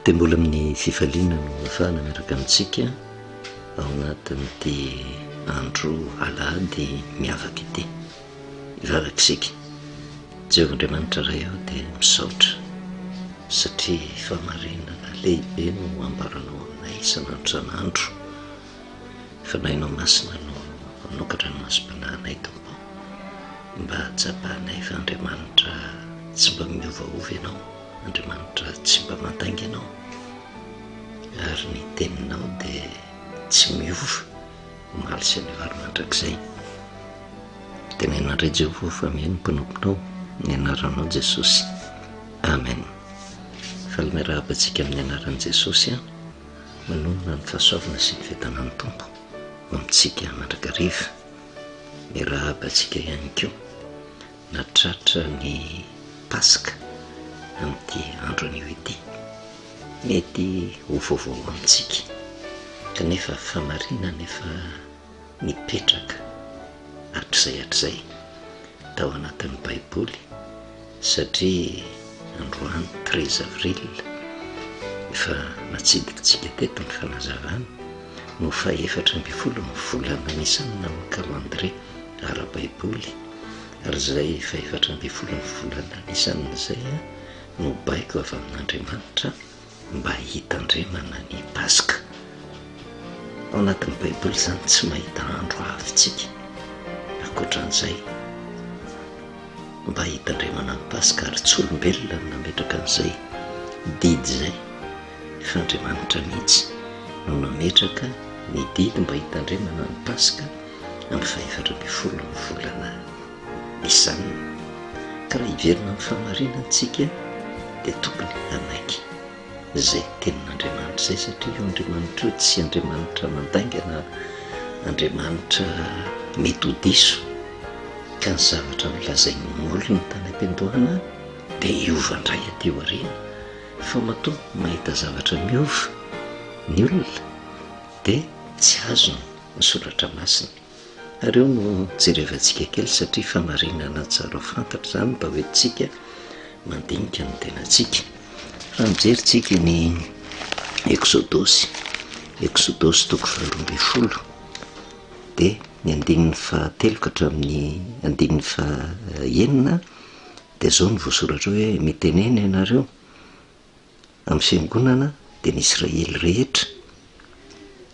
Dia mbola amin'ny fifaliana no ahafahana miaraka amintsika ao anatin'ity andro alahady miavaka ity. Hivavaka isika. Jehovah Andriamanitra Ray ô dia misaotra satria fahamarinana lehibe no ambaranao aminay isan'andro isan'andro. Fanahinao Masina no manokatra ny masom-panahinay Tompo mba hahatsapanay fa Andriamanitra tsy mba miovaova Ianao, Andriamanitra tsy mba mandainga Ianao ary ny teninao dia tsy miova omaly sy anio ary mandrakizay. Teneno indray Jehovah fa mihaino ny mpanomponao, ny anaranao Jesosy. Amen. Faly miarahaba antsika amin'ny anaran'i Jesosy aho. Manonona ny fahasoavana sy ny fiadanan'ny Tompo ho amintsika mandrakariva. Miarahaba antsika ihany koa nahatratra ny Paska amin'ity andro anio ity. Mety ho vaovao amintsika kanefa fahamarinana efa nipetraka hatrizay hatrizay tao anatin'ny Baiboly satria androany treize avril, efa natsidikitsika teto ny fanazavana, no fahefatra ambin'ny folo ny volana Nisana amin'ny calendrier ara-baiboly, ary izay fahefatra ambin'ny folo ny volana Nisana izay no baiko avy amin'Andriamanitra mba hitandremana ny Paska. Ao anatin'ny Baiboly izany tsy mahita andro avy tsika ankoatra an'izay mba hitandremana ny Paska ary tsy olombelona no nametraka an'izay didy izay fa Andriamanitra mihitsy no nametraka ny didy mba hitandremana ny Paska amin'ny fahefatra ambin'ny folo ny volana Nisana. Ka raha hiverina amin'ny fahamarinana tsika dia tokony hanaiky izay tenin'Andriamanitra izay satria io Andriamanitra io tsy Andriamanitra mandainga na Andriamanitra mety ho diso ka ny zavatra nolazain'ny olona tany am-piandohana dia hiova indray aty aoriana fa matoa mahita zavatra miova ny olona dia tsy azony ny soratra masina. Ary eo no jerevantsika kely satria famarinana tsara ho fantatra izany mba hoentintsika mandinika ny tenantsika. Raha mijery tsika ny Eksodosy, Eksodosy toko faharoa ambin'ny folo, dia ny andininy fahatelo ka hatramin'ny andininy fahenina dia izao no voasoratra hoe mitenena ianareo Amin'ny fiangonana dia ny Israely rehetra.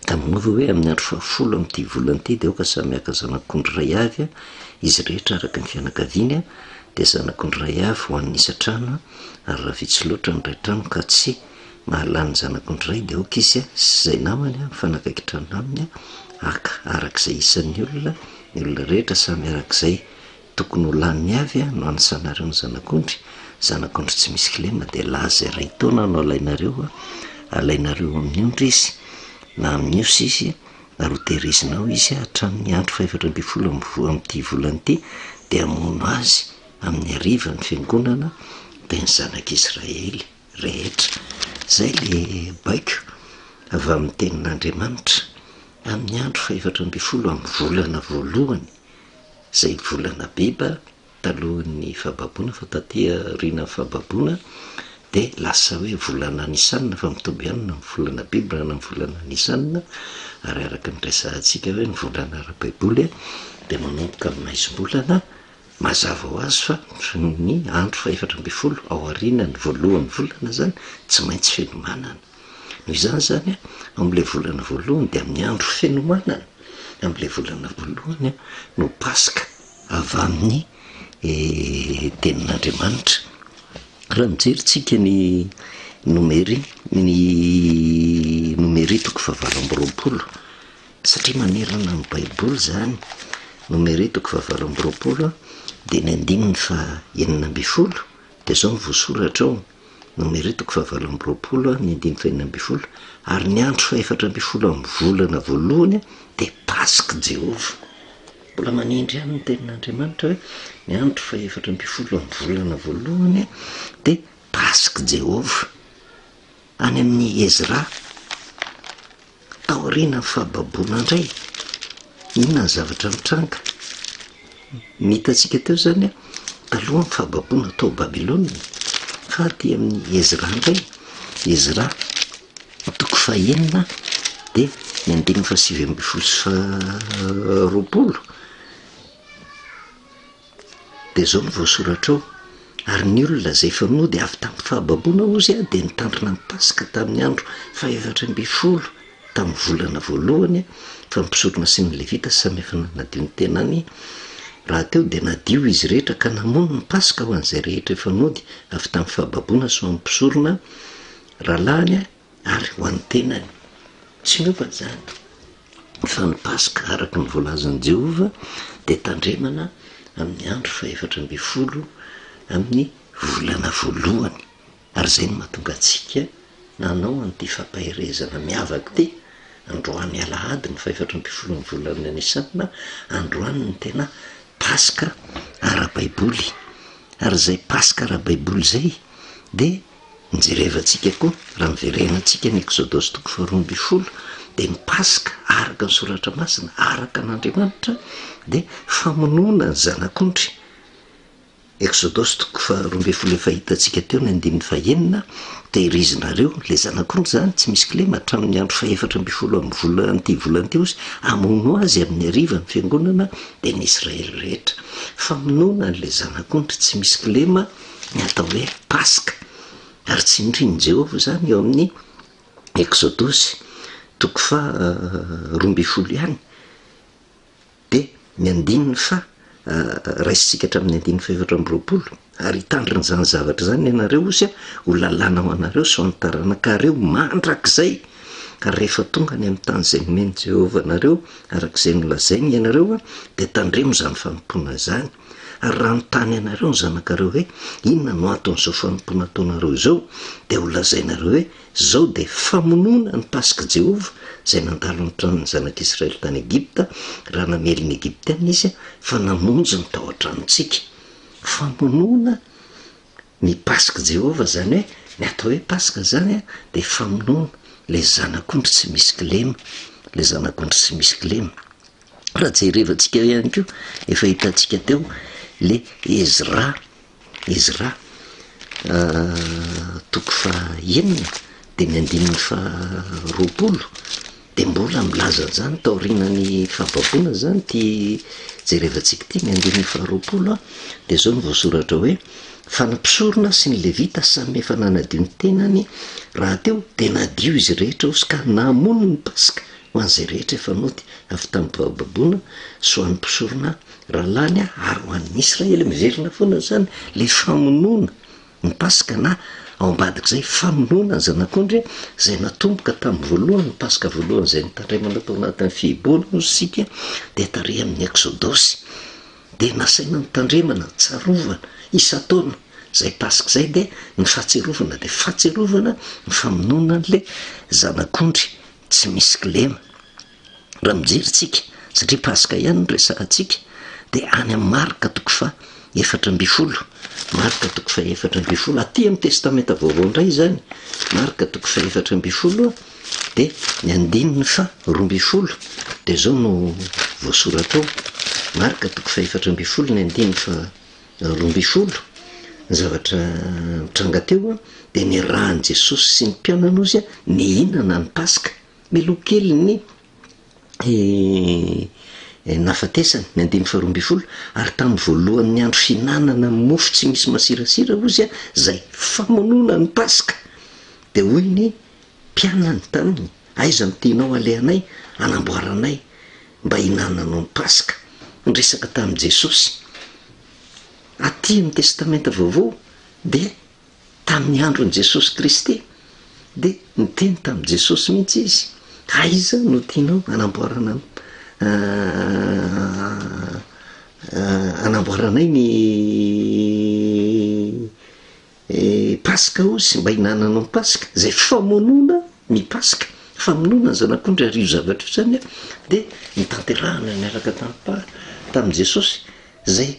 Ka manova hoe amin'ny andro fahafolo amin'ity volana ity dia aoka samy haka zanak'ondry iray avy izy rehetra araka ny fianakaviany, dia zanak'ondry iray avy ho an'ny isan-trano, ary raha vitsy loatra ny iray trano ka tsy mahalany zanak'ondry iray dia aoka izy sy izay namany mifanakaiky trano aminy haka araka izay isan'ny olona, ny olona rehetra samy araka izay Tokony ho laniny avy no anisanareo ny zanak'ondry, zanak'ondry tsy misy kilema dia lahy izay iray taona no alainareo, alainareo amin'ny ondry izy na amin'ny osy izy ary ho tehirizinao izy hatramin'ny andro fahefatra ambin'ny folo amin'ity volana ity dia hamono azy amin'ny hariva ny fiangonana dia ny zanak'Israely rehetra. Izay ilay baiko avy amin'ny tenin'Andriamanitra amin'ny andro fahefatra ambin'ny folo amin'ny volana voalohany. izay volana Abiba talohan'ny fahababoana fa taty aorianan'ny fahababoana dia lasa hoe volana Nisana fa mitovy ihany na ny volana Abiba na ny volana Nisana ary araka ny resahantsika hoe ny volana ara-baiboly dia manomboka amin'ny maizim-bolana mazava ho azy fa ny andro fahefatra ambin'ny folo ao aorianan'ny voalohan'ny volana izany tsy maintsy fenomanana. Noho izany izany, amin'ilay volana voalohany dia amin'ny andro fenomanana, amin'ilay volana voalohany no Paska avy amin'ny Tenin'Andriamanitra. Raha mijery tsika ny Nomery, ny Nomery toko fahavalo amby roapolo, satria manerana ny Baiboly izany, Nomery toko fahavalo amby roapolo dia ny andininy faha enina ambin'ny folo dia izao no voasoratra ao, Nomery toko fahavalo amby roapolo ny andininy fahenina ambin'ny folo, Ary ny andro fahefatra ambin'ny folo amin'ny volana voalohany dia Pask'i Jehovah. Mbola manindry ihany ny tenin'Andriamanitra hoe ny andro fahefatra ambin'ny folo amin'ny volana voalohany dia Pask'i Jehovah. Any amin'i Ezra, Taorian'ny fahababoana indray, inona ny zavatra nitranga? Ny hitantsika teo izany talohan'ny fahababoana tao Babylona, fa aty amin'i Ezra indray. Ezra toko fahenina dia ny andininy fahasivy ambin'ny folo sy faharoapolo dia izao no voasoratra ao, Ary ny olona izay efa nody avy tamin'ny fahababoana, hozy aho, dia nitandrina ny Paska tamin'ny andro fahefatra ambin'ny folo tamin'ny volana voalohany, fa ny mpisorona sy ny Levita samy efa nanadio ny tenany rahateo, dia nadio izy rehetra ka namono ny Paska ho an'izay rehetra efa nody avy tamin'ny fahababoana sy ho an'ny mpisorona rahalahiny ary ho an'ny tenany. Tsy miova izany, fa ny Paska araka ny voalazan'i Jehovah dia tandremana amin'ny andro fahefatra ambin'ny folo amin'ny volana voalohany. Ary izay no mahatonga antsika nanao an'ity fampaherezana miavaka ity, androany alahady ny fahefatra ambin'ny folon'ny volana Nisana, androany ny tena Paska ara-baiboly. Ary izay Paska ara-baiboly izay dia nojerevantsika koa, raha niverenantsika ny Eksodosy toko faharoa ambin'ny folo, dia ny Paska araka ny Soratra Masina, araka an'Andriamanitra, dia famonoana ny zanak'ondry. Eksodosy toko faharoa ambin'ny folo efa hitantsika teo ny andininy fahenina, Tehirizinareo ilay zanak'ondry izany, tsy misy kilema, hatramin'ny andro fahefatra ambin'ny folo amin'ny volan'ity volana ity, hozy, hamono azy amin'ny hariva ny fiangonana, dia ny Israely rehetra. Famonoana an'ilay zanak'ondry tsy misy kilema ny atao hoe Paska. Ary tsindrin'i Jehovah izany eo amin'ny Eksodosy toko faha 12 ihany. Dia ny andininy faha, raisintsika hatramin'ny andininy fahefatra amby roapolo, Ary hitandrina izany zavatra izany ianareo, hozy aho, ho lalàna ho anareo sy ho an'ny taranakareo mandrakizay. Ary rehefa tonga any amin'ny tany izay nomen'i Jehovah anareo, araka izay nolazainy ianareo, dia tandremo izany fanompoana izany. Ary raha hanontany anareo ny zanakareo hoe, Inona no anton'izao fanompoana ataonareo izao? dia holazainareo hoe, Izao dia famonoana ny Pask'i Jehovah, izay nandalo ny tranon'ny zanak'Israely tany Egypta, raha namely ny Egyptiana Izy, fa namonjy ny tao an-tranontsika. Famonoana ny Pask'i Jehovah, izany hoe, ny atao hoe Paska izany dia famonoana ilay zanak'ondry tsy misy kilema, ilay zanak'ondry tsy misy kilema. Raha jerevantsika ihany koa, efa hitantsika teo ilay Ezra. Ezra, toko fahenina dia ny andininy faharoapolo dia mbola milaza an'izany taorianan'ny fahababoana izany ity jerevantsika ity, ny andininy faharoapolo dia izao no voasoratra hoe, Fa ny mpisorona sy ny Levita samy efa nanadio ny tenany rahateo, dia nadio izy rehetra hozy ka namono ny Paska ho an'izay rehetra efa nody avy tamin'ny fahababoana sy ho an'ny mpisorona Rahalahiny ary ho an'ny Israely miverina foana izany ilay famonoana ny Paska na ao ambadik'izay famonoana ny zanak'ondry izay natomboka tamin'ny voalohany ny Paska voalohany izay notandremana tao anatin'ny fihibohana hozy isika dia tary amin'ny Eksodosy dia nasaina notandremana tsarovana isan-taona izay Paska izay dia ny fahatsiarovana dia fahatsiarovana ny famonoana an'ilay zanak'ondry tsy misy kilema. Raha mijery tsika, satria Paska ihany no resahantsika, dia any amin'ny Marka toko faha 14, Marka toko faha 14, aty amin'ny Testamenta Vaovao indray izany, Marka toko faha 14 dia ny andininy faha 12, dia izao no voasoratra ao, Marka toko faha 14 ny andininy faha 12, ny zavatra nitranga teo dia nirahan'i Jesosy sy ny mpianany hozy nihinana ny Paska. Mialoha kely ny nahafatesany, ny andininy faharoa ambin'ny folo, ary tamin'ny voalohan'ny andro fihinanana mofo tsy misy masirasira, hozy izay famonoana ny Paska, dia hoy ny mpianany taminy, Aiza no tianao halehanay hanamboaranay mba hihinananao ny Paska? Niresaka tamin'i Jesosy. Aty amin'ny Testamenta Vaovao dia Tamin'ny andron'i Jesosy Kristy, dia niteny tamin'i Jesosy mihitsy izy, Aiza no tianao hanamboarana hanamboaranay ny Paska hozy, mba hihinananao ny Paska, izay famonoana ny Paska, famonoana ny Zanak'ondry, ary io zavatra io izany dia notanterahana niaraka tamin'i Jesosy, izay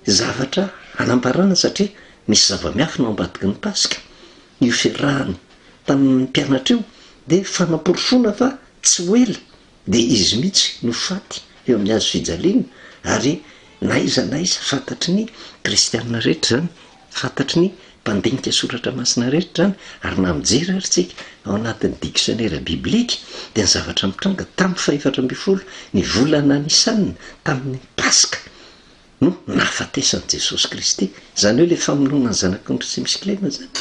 Zavatra hanambarana satria misy zava-miafina ao ambadiky ny Paska. Io fiarahany tamin'ny mpianatra io dia fanaporofoana fa tsy ho ela dia izy mihitsy no faty eo amin'ny hazo fijaliana ary na aiza na aiza fantatry ny kristiana rehetra izany, fantatry ny mpandinika soratra masina rehetra izany, ary na mijery ary tsika ao anatin'ny dictionnaire biblique dia ny zavatra mitranga tamin'ny fahefatra ambin'ny folo ny volana Nisana tamin'ny Paska no nahafatesan'i Jesosy Kristy. Izany hoe ilay famonoana ny Zanak'ondry tsy misy kilema izany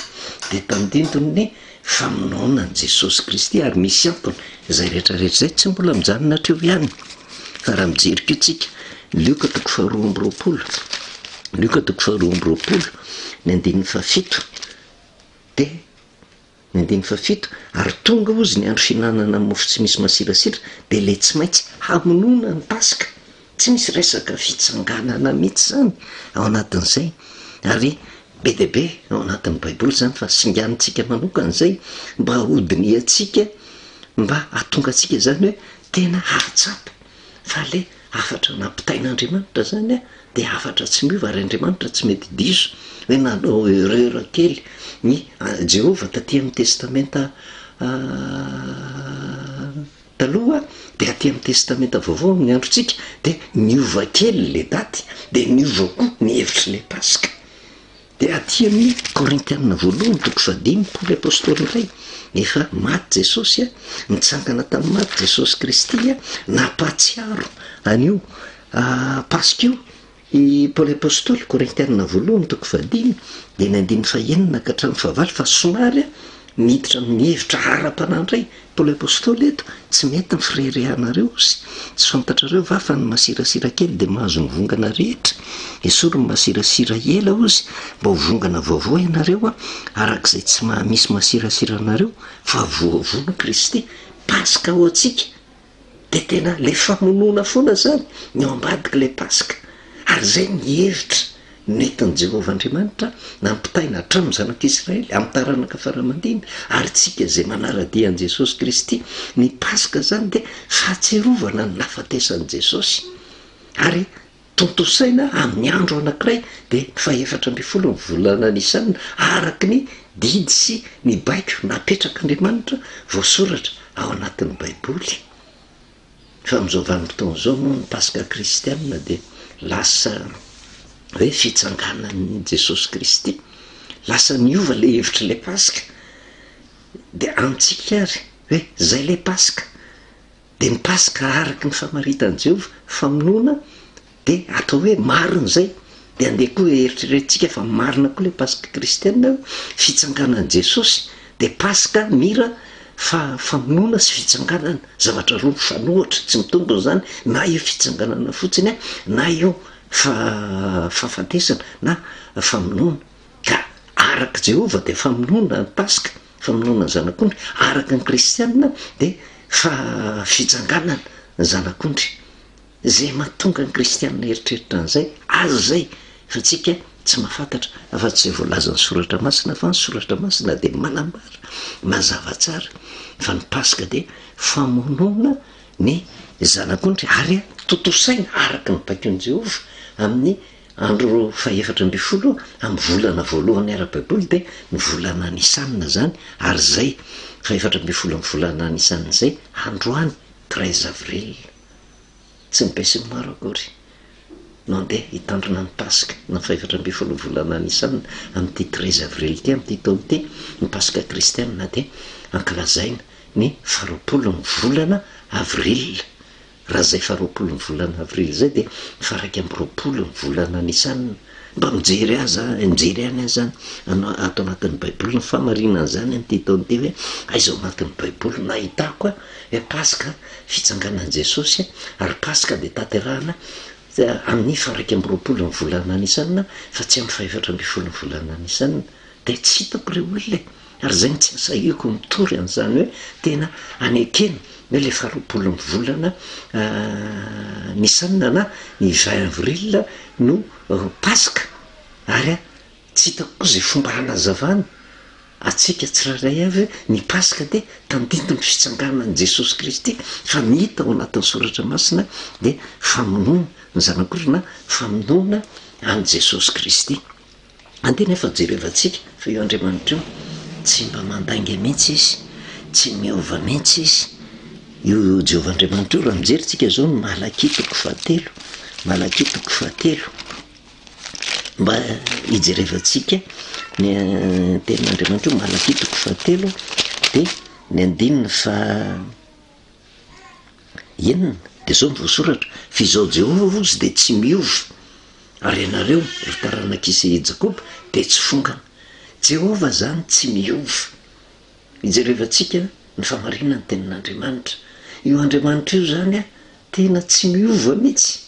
dia tandindon'ny famonoana an'i Jesosy Kristy ary misy antony izay rehetra rehetra izay. Tsy mbola mijanona hatreo ihany fa raha mijery koa tsika Lioka toko faharoa amby roapolo, Lioka toko faharoa amby roapolo ny andininy fahafito dia Ny andininy fahafito, Ary tonga hozy ny andro fihinanana mofo tsy misy masirasira, dia ilay tsy maintsy hamonoana ny Paska. Tsy misy resaka fitsanganana mihitsy izany ao anatin'izay. Ary be dia be ao anatin'ny Baiboly izany fa singanintsika manokana izay mba hodinihantsika, mba hahatonga antsika izany hoe tena hahatsapa fa ilay hafatra nampitain'Andriamanitra izany dia hafatra tsy miova ary Andriamanitra tsy mety diso hoe nanao erreur kely ny Jehovah taty amin'ny testamenta taloha dia aty amin'ny testamenta vaovao amin'ny androntsika dia niova kely ilay daty dia niova koa ny hevitr'ilay paska. Dia aty amin'ny Korintiana voalohany toko fahadimy, Paoly Apostoly indray, efa maty Jesosy, nitsangana tamin'ny maty Jesosy Kristy, nampahatsiaro an'io Paska io i Paoly Apostoly, Korintiana voalohany toko fahadimy, dia ny andininy fahenina ka hatramin'ny fahavalo, fa somary miditra amin'ny hevitra ara-panahy indray Paoly Apostoly eto, tsy mety ny fireharehanareo sy tsy fantatrareo va fa ny masirasira kely dia mahazo ny vongana rehetra? Esory ny masirasira ela ozy mba ho vongana vaovao ianareo araka izay tsy maha misy masirasira anareo fa voavono Kristy. Paska ho antsika. Dia tena ilay famonoana foana izany ny ao ambadik'ilay Paska. Ary izay ny hevitra nentin'i Jehovah Andriamanitra nampitaina hatramin'ny zanak'Israely, amin'ny taranaka fara aman-dimby, ary tsika izay manara-dia an'i Jesosy Kristy. Ny Paska izany dia fahatsiarovana ny nahafatesan'i Jesosy. Ary Tontosaina amin'ny andro anankiray dia ny fahefatra ambin'ny folo ny volana Nisana araka ny didy sy ny baiko napetrak'Andriamanitra voasoratra ao anatin'ny Baiboly. Fa amin'izao vanim-potoana izao moa ny Paska kristiana dia lasa hoe fitsanganan'i Jesosy Kristy. Lasa niova ilay hevitr'ilay Paska. Dia amintsika ary hoe izay ilay Paska. Dia ny Paska araka ny famaritan'i Jehovah, famonoana, dia atao hoe marina izay. Dia andeha koa eritreretintsika fa marina koa ilay Paska kristiana hoe fitsanganan'i Jesosy, dia Paska mira fa famonoana sy fitsanganana, zavatra roa mifanohitra, tsy mitombina izany, na io fitsanganana fotsiny na io fahafatesana na famonoana. Ka araka Jehovah dia famonoana ny Paska. Famonoana ny zanak'ondry, araka ny kristiana dia fa fitsanganana ny zanak'ondry. Izay mahatonga ny kristiana hieritreritra an'izay, aza izay fa tsika tsy mahafantatra afa-tsy izay voalazan'ny soratra masina fa ny soratra masina dia manambara mazava tsara fa ny paska dia famonoana ny zanak'ondry ary tontosaina araka ny baikon'i Jehovah amin'ny Andro fahefatra ambin'ny folo amin'ny volana voalohany ara-baiboly dia ny volana Nisana izany, ary izay fahefatra ambin'ny folo amin'ny volana Nisana izay androany treize avril. Tsy ny besinimaro akory no andeha hitandrina ny Paska na fahefatra ambin'ny folo volana Nisana amin'ity treize avril ity, amin'ity taona ity, ny Paska kristiana dia ankalazaina ny faharoapolo ny volana avril. Raha izay faharoapolo ny volana avril izay dia faha-iraika amby roapolo ny volana Nisan. Mba mijery aza, mijery ihany aza anao ato anatin'ny baiboly ny fahamarinan'izany amin'ity taona ity hoe aiza ao anatin'ny baiboly no nahitako hoe Paska fitsanganan'i Jesosy ary Paska dia tanterahana amin'ny faha-iraika amby roapolo ny volana Nisan fa tsy amin'ny fahefatra ambin'ny folo ny volana Nisan. Dia tsy hitako ireo olona e! Ary izay no tsy asahiako mitory an'izany hoe tena anekena hoe ilay faharoapolon'ny volana Nisan na ny vingt avril no Paska. Ary tsy hitako koa izay fomba hanazavana antsika tsirairay avy hoe ny Paska dia tandindon'ny fitsanganan'i Jesosy Kristy fa ny hita ao anatin'ny Soratra Masina dia famonoana ny Zanak'ondry na famonoana an'i Jesosy Kristy. Andeha nefa jerevantsika fa io Andriamanitra io tsy mba mandainga mihitsy Izy, tsy miova mihitsy Izy. Io Jehovah Andriamanitra io raha mijery tsika zao ny Malakia toko fahatelo, Malakia toko fahatelo, Mba hijerevantsika ny tenin'Andriamanitra io, Malakia toko fahatelo dia ny andininy faha enina dia izao no voasoratra, Fa izao Jehovah hozy dia tsy miova, ary ianareo, ry taranak'i Isaia Jakoba, dia tsy fongana. Jehovah izany tsy miova. Hijerevantsika ny fahamarinan'ny tenin'Andriamanitra. Io Andriamanitra io izany tena tsy miova mihitsy.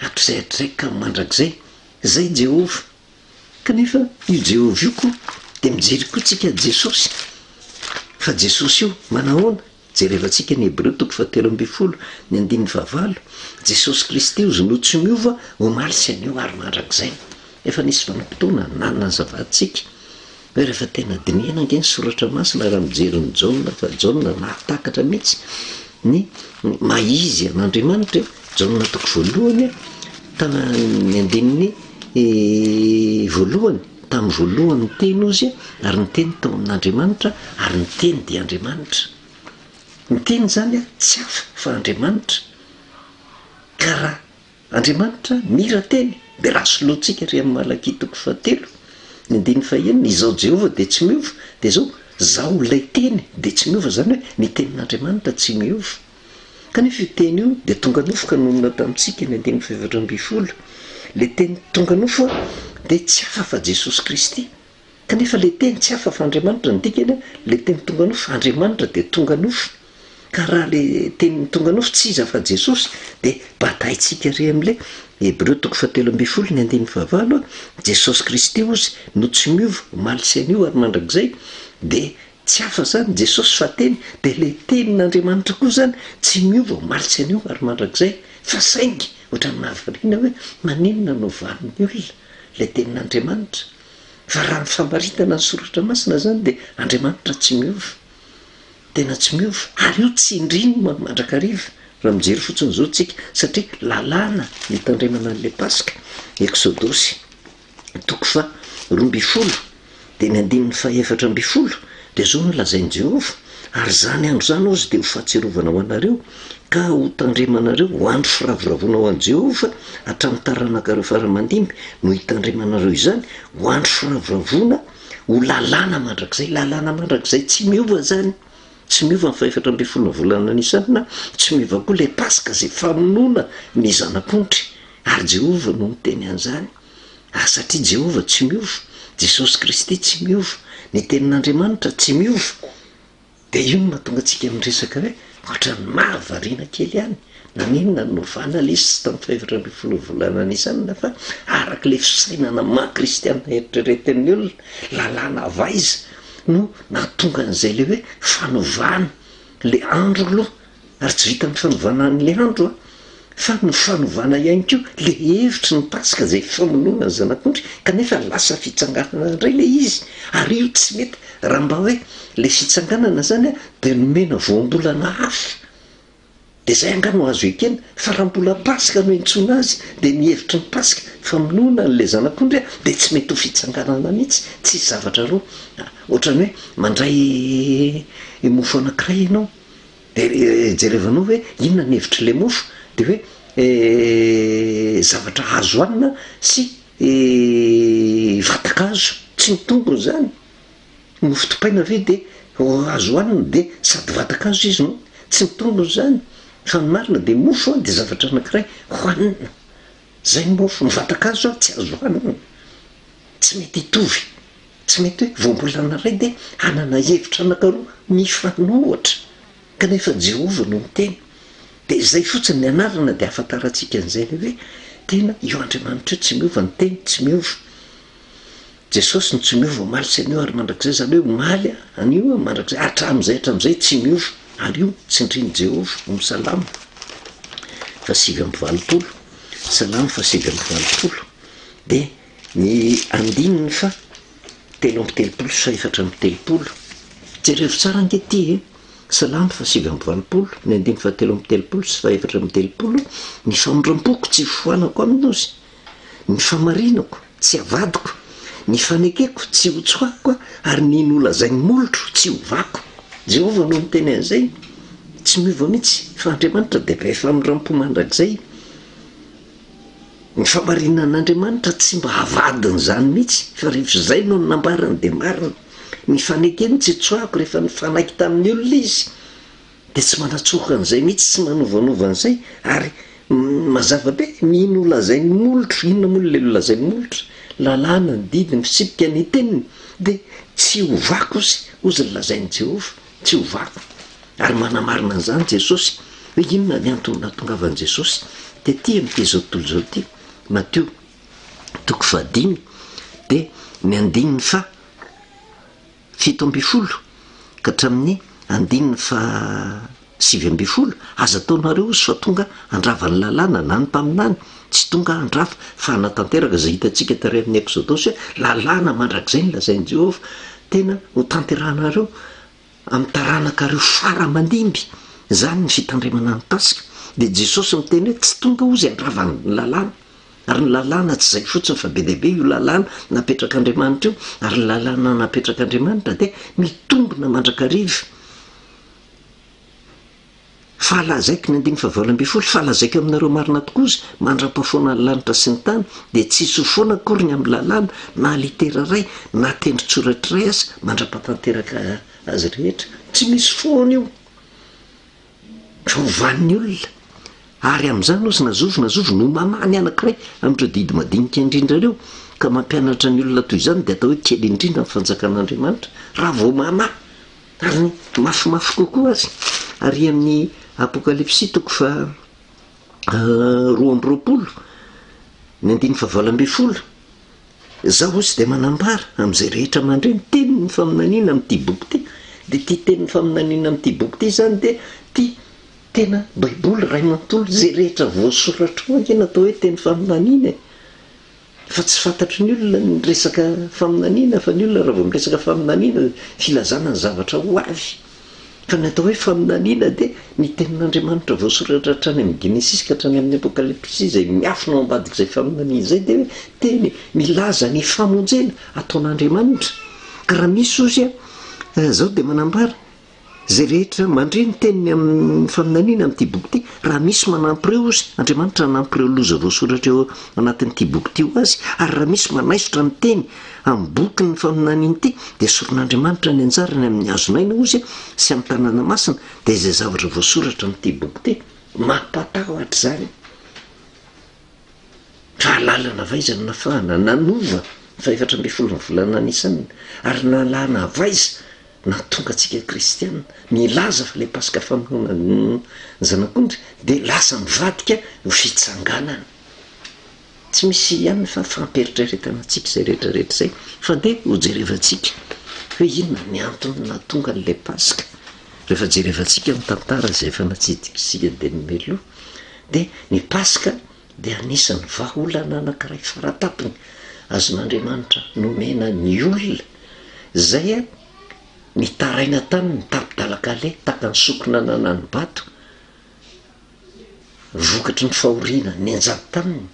Hatrizay hatrizay ka mandrakizay. Izay Jehovah. Kanefa io Jehovah io koa dia mijery koa tsika Jesosy. Fa Jesosy io manahoana? Jerevantsika ny Hebreo toko fahatelo ambin'ny folo ny andininy fahavalo, Jesosy Kristy ozy no tsy miova omaly sy anio ary mandrakizay. Efa nisy vanim-potoana nanazavatsika hoe rehefa tena dinihana ange ny soratra masina raha mijery ny Jaona fa Jaona nahatakatra mihitsy ny maha izy an'Andriamanitra e, Jaona toko voalohany tamin'ny andininy voalohany, tamin'ny voalohany ny teny ozy ary ny teny tao amin'Andriamanitra ary ny teny dia Andriamanitra. Ny teny izany tsy hafa fa Andriamanitra ka raha Andriamanitra mira teny, dia raha solointsika ry amin'ny Malakia toko fahatelo, ny andininy fahenina, Izaho Jehovah dia tsy miova, dia izao, Izaho ilay Teny dia tsy miova, izany hoe ny Tenin'Andriamanitra tsy miova. Kanefa io Teny io dia tonga nofo ka nonina tamintsika, ny andininy faha-14. Ilay Teny tonga nofo dia tsy hafa fa Jesosy Kristy. Kanefa ilay teny tsy hafa fa Andriamanitra, ny dikany ilay teny tonga nofo, Andriamanitra dia tonga nofo. Ka raha ilay teny tonga nofo tsy iza fa Jesosy dia bataintsika ery amin'ilay Hebreo toko fahatelo ambin'ny folo ny andininy fahavalo, Jesosy Kristy hozy no tsy miova omaly sy anio ary mandrakizay, dia tsy hafa izany Jesosy fa teny, dia ilay tenin'Andriamanitra koa izany tsy miova omaly sy anio ary mandrakizay, fa saingy ohatran'ny mahavariana hoe maninona no valin'ny olona ilay tenin'Andriamanitra? Fa raha ny famaritana ny soratra masina izany dia Andriamanitra tsy miova. Tena tsy miova. Ary io tsindriny mandrakariva raha mijery fotsiny izao tsika satria lalàna ny hitandremana an'ilay Paska. Eksodosy toko faha 12 dia ny andininy faha 14 dia izao no lazain'i Jehovah, Ary izany andro izany hozy dia ho fahatsiarovana ho anareo, ka ho tandremanareo ho andro firavoravoana ho an'i Jehovah hatramin'ny taranakareo fara aman-dimby no hitandremanareo izany, ho andro firavoravoana, ho lalàna mandrakizay. Lalàna mandrakizay tsy miova izany. Tsy miova ny fahefatra ambin'ny folon'ny volana Nisana, tsy miova koa ilay Paska izay famonoana ny zanak'ondry. Ary Jehovah no niteny an'izany. Ary satria Jehovah tsy miova, Jesosy Kristy tsy miova, ny Tenin'Andriamanitra tsy miova, dia io no mahatonga antsika miresaka hoe ohatran'ny mahavariana kely ihany, naninona no novana ilay izy tsy tamin'ny fahefatra ambin'ny folo volana Nisana fa araka ilay fisainana maha kristiana eritreretin'ny olona, lalàna avy aiza no nahatonga an'izay ilay hoe fanovana ilay andro aloha Ary tsy vitan'ny fanovana an'ilay andro an, fa ny fanovana ihany koa ilay hevitry ny Paska izay famonoana ny zanak'ondry, kanefa lasa fitsanganana indray ilay izy, ary io tsy mety, raha mba hoe ilay fitsanganana izany an, dia nomena voambolana hafa, dia izay angaha no azo ekena, fa raha mbola Paska no iantsoana azy, dia ny hevitry ny Paska, famonoana an'ilay zanak'ondry an, dia tsy mety ho fitsanganana mihitsy, tsisy zavatra roa, ohatran'ny hoe mandray mofo anankiray ianao, Dia jerevanao hoe inona ny hevitr'ilay mofo, dia hoe zavatra azo hanina sy vatan-kazo, tsy mitombina izany. Mofo dipaina ve dia azo hanina dia sady vatan-kazo izy no tsy mitombina izany. Fa ny marina dia mofo dia zavatra anankiray hohanina, izay ny mofo, ny vatan-kazo tsy azo hanina, tsy mety hitovy. Tsy mety hoe voambolana iray dia hanana hevitra anankiroa mifanohitra, kanefa Jehovah no miteny. Dia izay fotsiny ny anarana dia ahafantarantsika an'izay ilay hoe tena io Andriamanitra io tsy miova, ny teny tsy miova. Jesosy no tsy miova omaly sy anio ary mandrakizay, izany hoe omaly, anio, mandrakizay, hatramin'izay hatramin'izay tsy miova. Ary io tsindrin'i Jehovah ao amin'ny Salamo faha-89, Salamo faha-89, dia Ny andininy faha 33 sy faha 34. Jerevo tsara ange ity e! Salamo faha 89, ny andininy faha 33 sy faha 34, Ny famindram-poko tsy hofoanako aminy ozy, ny famarinako tsy havadiko, ny fanekeko tsy hotsoahiko ary ny nolazain'ny molotro tsy hovako. Jehovah no niteny an'izay, tsy miova mihitsy fa Andriamanitra dia be famindram-po mandrakizay. Ny fahamarinan'Andriamanitra tsy mba havadin'izany mihitsy, fa rehefa izay no nambarany dia marina. Ny fanekeny tsy tsoahako rehefa nifanaiky tamin'ny olona izy dia tsy manatsoaka an'izay mihitsy, tsy manovanova an'izay ary mazava be ny nolazain'ny molotro, inona moa ilay nolazain'ny molotro? Lalàna, ny didy, ny fitsipika, ny teniny dia tsy hovako ozy, hozy ny lazain'i Jehovah, tsy hovako. Ary manamarina an'izany Jesosy hoe inona ny antony nahatongavan'i Jesosy tety amin'ity izao tontolo izao ity, Matio toko fahadimy dia ny andininy faha 17 ka hatramin'ny andininy faha 19, aza ataonareo ozy fa tonga handrava ny lalàna na ny mpaminany, tsy tonga handrava fa hanatanteraka izay hitantsika tary amin'ny Eksodosy hoe lalàna mandrakizay no lazain'i Jehovah tena ho tanterahanareo amin'ny taranakareo fara aman-dimby izany ny fitandremana ny Paska, dia Jesosy miteny hoe tsy tonga hozy handrava ny lalàna, ary ny lalàna tsy izay fotsiny fa be dia be io lalàna napetrak'Andriamanitra io, ary ny lalàna napetrak'Andriamanitra dia mitombina mandrakariva. Fa lazaiko, ny andininy fahavalo ambin'ny folo, fa lazaiko aminareo marina tokoa izy, mandra-pahafoana ny lanitra sy ny tany, dia tsy hisy ho foana akory ny amin'ny lalàna, na litera iray, na tendron-tsoratra iray aza, mandra-pahatanteraka azy rehetra. Tsy misy foana io. Fa hovan'ny olona. Ary amin'izany hozy na zovy na zovy no mamaha ny anankiray amin'ireo didy madinika indrindra ireo, ka mampianatra ny olona toy izany, dia atao hoe kely indrindra ny fanjakan'Andriamanitra, raha vao mamaha. Ary ny mafimafy kokoa aza, ary amin'ny Apokalypsy toko faha 22, ny andininy faha 18, Izaho hozy dia manambara amin'izay rehetra mandre ny tenin'ny faminaniana amin'ity boky ity, dia ity tenin'ny faminaniana amin'ity boky ity izany dia ity tena Baiboly iray manontolo, izay rehetra voasoratra ao ange no atao hoe teny faminaniana e. Fa tsy fantatry ny olona ny resaka faminaniana fa ny olona raha vao miresaka faminaniana dia filazana ny zavatra ho avy. Fa ny atao hoe faminaniana dia ny tenin'Andriamanitra voasoratra hatrany amin'ny Genesisy ka hatrany amin'ny Apokalypsy izay miafina ao ambadik'izay faminaniana izay dia hoe teny milaza ny famonjena ataon'Andriamanitra. Ka raha misy ozy izao dia manambara Izay rehetra mandre ny teniny amin'ny faminaniana amin'ity boky ity, raha misy manampy ireo ozy, Andriamanitra hanampy ireo loza voasoratra eo anatin'ity boky ity ho azy, ary raha misy manaisotra ny teny amin'ny bokin'ny faminaniana ity, dia esorin'Andriamanitra ny anjarany amin'ny hazon'aina ozy sy amin'ny tanàna masina, dia izay zavatra voasoratra amin'ity boky ity. Mampatahotra izany. Fahalalana avy aiza no nafahana nanova ny fahefatra ambin'ny folon'ny volana Nisana, ary nahalana avy aiza nahatonga antsika kristiana nilaza fa ilay Paska famonoana ny Zanak'ondry dia lasa nivadika ho fitsanganana? Tsy misy ihany fa fampieritreretana antsika izay rehetra rehetra izay, fa dia hojerevantsika hoe inona ny antony nahatonga an'ilay Paska. Rehefa jerevantsika ny tantara izay efa natsidikitsika dia ny mialoha dia ny Paska dia anisan'ny vahaolana anankiray faratampony azon'Andriamanitra nomena ny olona izay nitaraina taminy tapi-dalan-kaleha tahaka ny sokina nanani-bato vokatry ny fahoriana nianjady taminy,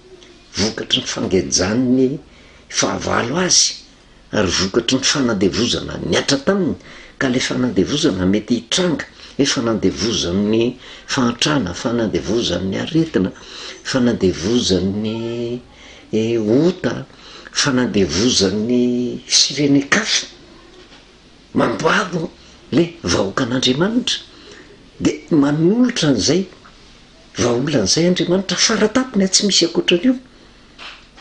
vokatry ny fangejan'ny fahavalo azy ary vokatry ny fanandevozana nihatra taminy, ka ilay fanandevozana mety hitranga hoe fanandevozan'ny fahantrana, fanandevozan'ny aretina, fanandevozan'ny ota, fanandevozan'ny firenen-kafa, mandalo ilay vahoakan'Andriamanitra, dia manolotra an'izay vahaolana izay Andriamanitra faratampony, tsy misy ankoatran'io.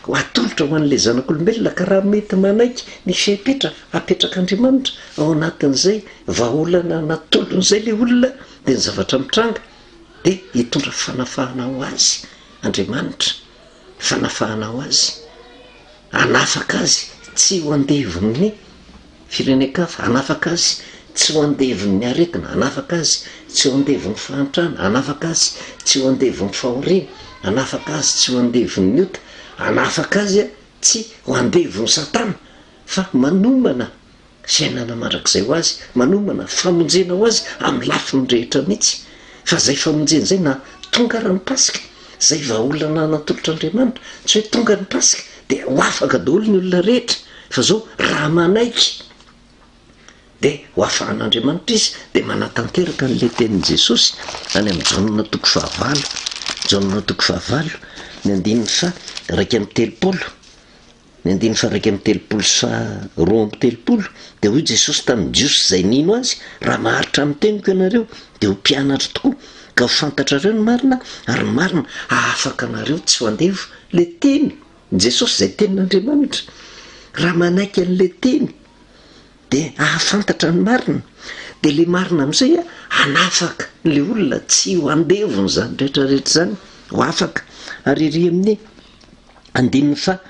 Ho atolotra ho an'ilay zanak'olombelona ka raha mety manaiky ny fepetra apetrak'Andriamanitra ao anatin'izay vahaolana natolony izay ilay olona dia ny zavatra mitranga dia hitondra fanafahana ho azy Andriamanitra, fanafahana ho azy, hanafaka azy tsy ho andevon'ny Firenen-kafa, hanafaka azy tsy ho andevon'ny aretina, hanafaka azy tsy ho andevon'ny fahantrana, hanafaka azy tsy ho andevon'ny fahoriana, hanafaka azy tsy ho andevon'ny ota, hanafaka azy tsy ho andevon'i Satana, fa manomana fiainana mandrakizay ho azy, manomana famonjena ho azy amin'ny lafiny rehetra mihitsy. Fa izay famonjena izay na tonga ara ny Paska, izay vahaolana natolotr'Andriamanitra, tsy hoe tonga ny Paska dia ho afaka daholo ny olona rehetra, Fa zao raha manaiky de ho afahan'Andriamanitra izy de manatanteraka an'ilay tenin'i Jesosy any amin'ny Jaona toko fahavalo, Jaona toko fahavalo ny andininy faha. 31, ny andininy faha-31 sy faha-32, dia hoy Jesosy tamin'ny Jiosy izay nino Azy, Raha maharitra amin'ny teniko ianareo, dia ho mpianatro tokoa, ka ho fantatrareo ny marina, ary ny marina hahafaka anareo tsy ho andevo. Ilay teny, Jesosy izay tenin'Andriamanitra, raha manaiky an'ilay teny, dia hahafantatra ny marina, dia ilay marina amin'izay hanafaka ilay olona tsy ho andevon'izany rehetra rehetra izany, ho afaka. Ary ery amin'ny andininy faha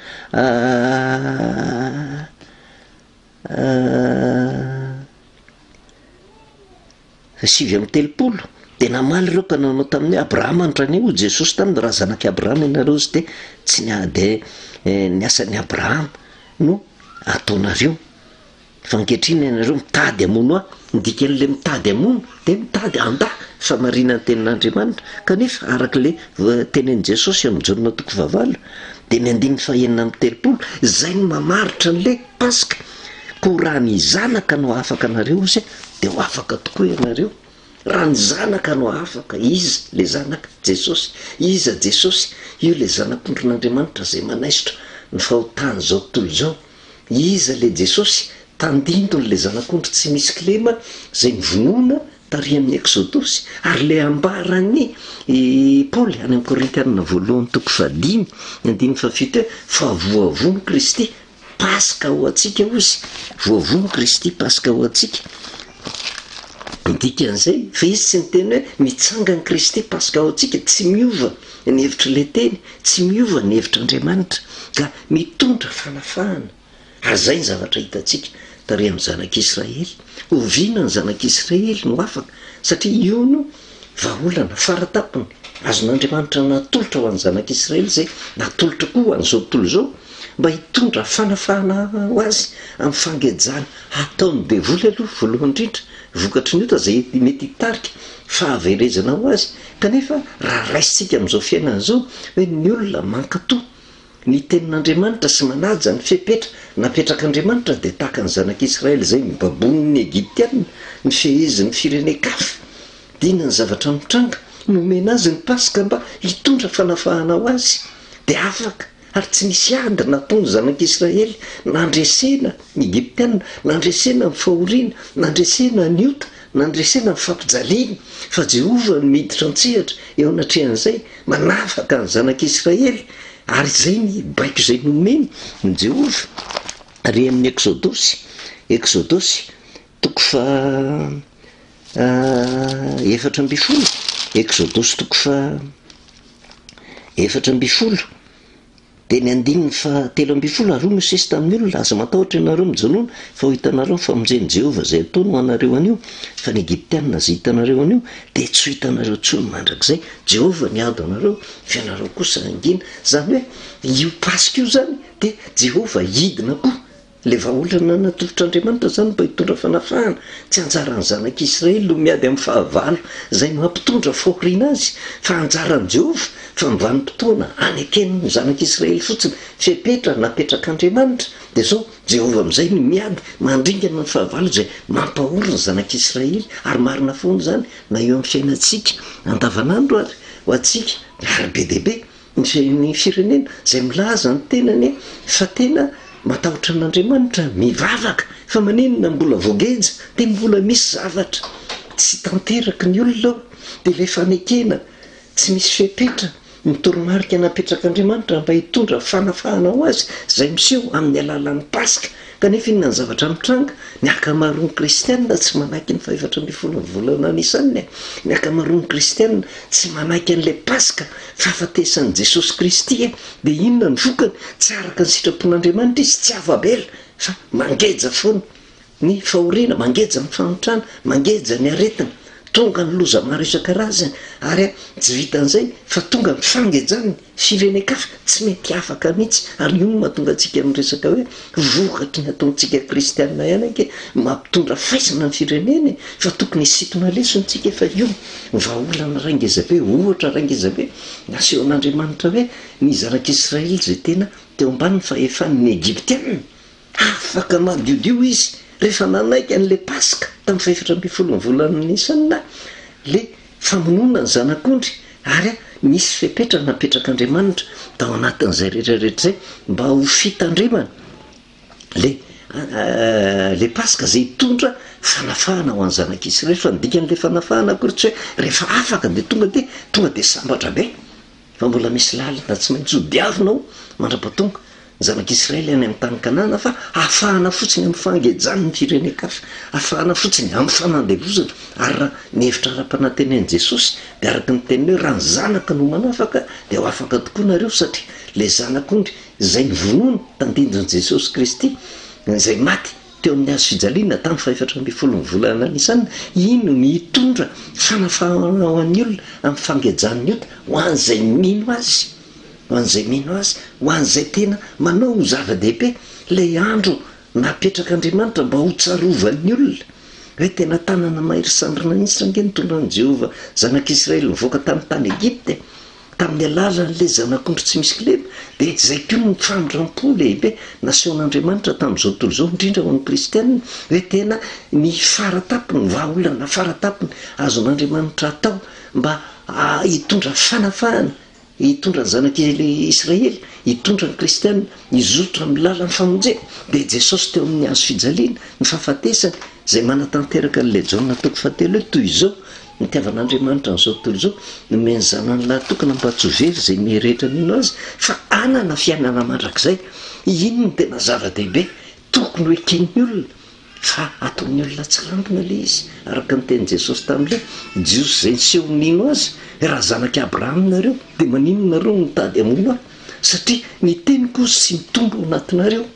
39, dia namaly ireo ka nanao taminy hoe, Abrahama no rainay, hoy Jesosy taminy, raha zanak'i Abrahama ianareo izy dia tsy ny dia ny asan'i Abrahama no ataonareo. Fa ankehitriny ianareo mitady hamono ahy, ny dikan'ilay mitady hamono dia mitady handà fahamarinan'ny tenin'Andriamanitra. Kanefa araka ilay tenenin'i Jesosy ao amin'ny Jaona toko fahavalo dia ny andininy fahenina amby 30, izay no mamaritra an'ilay Paska. Koa raha ny Zanaka no hahafaka anareo ozy dia ho afaka tokoa ianareo. Raha ny Zanaka no hahafaka, iza ilay Zanaka? Jesosy. Iza Jesosy? Io ilay Zanak'ondrin'Andriamanitra izay manaisotra ny fahotan'izao tontolo izao. Iza ilay Jesosy? Tandindon'ilay Zanak'ondry tsy misy kilema izay novonoina tary amin'ny Eksodosy, ary ilay ambaran'i Paoly any amin'ny Korintianina voalohany toko fahadimy, ny andininy fahafito hoe, Fa voavono Kristy, Paska ho antsika hozy, voavono Kristy, Paska ho antsika. Ny dikan'izay, fa izy tsy niteny hoe mitsangan Kristy Paska ho antsika, tsy miova ny hevitr'ilay teny, tsy miova ny hevitr'Andriamanitra, ka mitondra fanafahana. Ary izay ny zavatra hitantsika tary amin'ny zanak'Israely. Oviana ny zanak'Israely no afaka? Satria io no vahaolana faratampony azon'Andriamanitra natolotra ho an'ny zanak'Israely izay natolotra koa ho an'izao tontolo izao mba hitondra fanafahana ho azy amin'ny fangejana hataon'ny devoly aloha voalohany indrindra, vokatry ny ota izay mety hitarika fahaverezana ho azy. Kanefa raha raisintsika amin'izao fiainana izao hoe ny olona mankatò ny tenin'Andriamanitra sy manaja ny fepetra napetrak'Andriamanitra dia tahaka ny zanak'Israely izay nobaboin'ny Egyptiana, nifehezin'ny firenen-kafa. Dia inona ny zavatra mitranga? Nomena azy ny Paska mba hitondra fanafahana ho azy. Dia afaka, ary tsy nisy ady nataon'ny zanak'Israely nandresena ny Egyptiana, nandresena ny fahoriana, nandresena ny ota, nandresena ny fampijaliana, fa Jehovah no miditra an-tsehatra eo anatrehan'izay. Manafaka ny zanak'Israely, ary izay ny baiko izay nomeny ny Jehovah, ary amin'ny Eksodosy, Eksodosy, toko faha 14, Eksodosy toko faha 14. Dia ny andininy faha-13, Ary hoy Mosesy tamin'ny olona, Aza matahotra ianareo, mijanòna, fa ho hitanareo ny famonjen'i Jehovah izay ataony ho anareo anio, fa ny Egyptiana izay hitanareo anio, dia tsy ho hitanareo intsony mandrakizay. Jehovah niady ho anareo, fa ianareo kosa hangina. Izany hoe, io Paska io izany, dia Jehovah hidina koa. Ilay vahaolana natolotr'Andriamanitra izany mba hitondra fanafahana. Tsy anjaran'ny zanak'Israely no miady amin'ny fahavalo izay mampitondra fahoriana azy, fa anjaran'i Jehovah, fa ny vanim-potoana aneken'ny zanak'Israely fotsiny fepetra napetrak'Andriamanitra, dia izao, Jehovah amin'izay no miady, mandringana ny fahavalo izay mampahory ny zanak'Israely, ary marina foana izany na eo amin'ny fiainantsika andavanandro ary ho antsika, ary be dia be. Ny firenena izay milaza ny tenany fa tena matahotra an'Andriamanitra, mivavaka, fa maninona mbola voageja, dia mbola misy zavatra tsy tanteraky ny olona ao, dia ilay fanekena tsy misy fepetra, ny toromarika napetrak'Andriamanitra mba hitondra fanafahana ho azy, izay miseho amin'ny alalan'ny Paska. Kanefa inona ny zavatra mitranga? Ny ankamaroan'ny kristiana tsy manaiky ny fahefatra ambin'ny folon'ny volana Nisana e! Ny ankamaroan'ny kristiana tsy manaiky an'ilay Paska, fahafatesan'i Jesosy Kristy e! Dia inona ny vokany? Tsy araka ny sitrapon'Andriamanitra izy, tsy afa-bela fa mangeja foana ny fahoriana, mangeja ny fahantrana, mangeja ny aretina, tonga ny loza maro isan-karazany ary tsy vitan'izay fa tonga ny fangejana. Firenen-kafa tsy mety afaka mihitsy ary io no mahatonga antsika miresaka hoe vokatry ny ataontsika kristianina ihany ange mampitondra faisana ny firenena e! Fa tokony hisintona lesona isika fa io vahaolana iray ngezabe, ohatra iray ngezabe nasehon'Andriamanitra hoe ny zanak'Israely izay tena teo ambanin'ny fahefan'ny Egyptiana. Afaka madiodio izy rehefa nanaiky an'ilay Paska tamin'ny fahefatra ambin'ny folon'ny volana Nisana, ilay famonoana ny zanak'ondry, ary. Nisy fepetra napetrak'Andriamanitra tao anatin'izay rehetra rehetra izay mba ho fitandremana le le Paska izay hitondra fanafahana ho an'ny zanak'Israely. Fa ny dikan'ilay fanafahana akory tsy hoe rehefa afaka dia tonga dia tonga dia sambatra be. Fa mbola misy lalana tsy maintsy ho diavina ao mandra-pahatonga ny zanak'Israely any amin'ny tany Kanana fa hafahana fotsiny amin'ny fangejan'ny firenen-kafa, hafahana fotsiny amin'ny fanandevozana. Ary raha ny hevitra ara-panahy Jesosy dia araka ny teniny hoe raha ny Zanaka no manafaka dia ho afaka tokoa nareo satria ilay Zanak'ondry izay novonoina, tandindon'i Jesosy Kristy, izay maty teo amin'ny hazo fijaliana tamin'ny fahefatra ambin'ny folon'ny volana Nisana, iny no hitondra fanafahana ho an'ny olona amin'ny fangejan'ny ota, ho an'izay mino Azy, ho an'izay mino Azy, ho an'izay tena manao ho zava-dehibe ilay andro napetrak'Andriamanitra mba hotsarovan'ny olona, hoe tena tanana mahery sandrina mihitsy ange nitondran'i Jehovah zanak'Israely nivoaka tamin'ny tany Egypta e! Tamin'ny alalan'ilay Zanak'ondry tsy misy kilema, dia izay koa ny famindram-po lehibe nasehon'Andriamanitra tamin'izao tontolo izao, indrindra ho an'ny kristiana, hoe tena ny fara-tampony, vahaolana fara-tampony azon'Andriamanitra atao mba hitondra fanafahana, hitondra ny zanak'i Israely, hitondra ny kristiana hizotra amin'ny lalan'ny famonjena, dia Jesosy teo amin'ny hazo fijaliana, ny fahafatesany, izay manatanteraka an'ilay Jaona toko fahatelo hoe toy izao Nitiavan'Andriamanitra an'izao tontolo izao, nomeny Zanany lahy tokana mba tsy ho very izay mirehetra mino Azy, fa hanana fiainana mandrakizay. Iny no tena zava-dehibe tokony ho eken'ny olona, fa ataon'ny olona tsirambina ilay izy, araka ny tenin'i Jesosy tamin'ilay Jiosy izay niseho nino Azy, Raha zanak'i Abrahama nareo, dia maninona nareo no mitady hamono Ahy? Satria ny teniko hozy tsy mitombo ao anatinareo.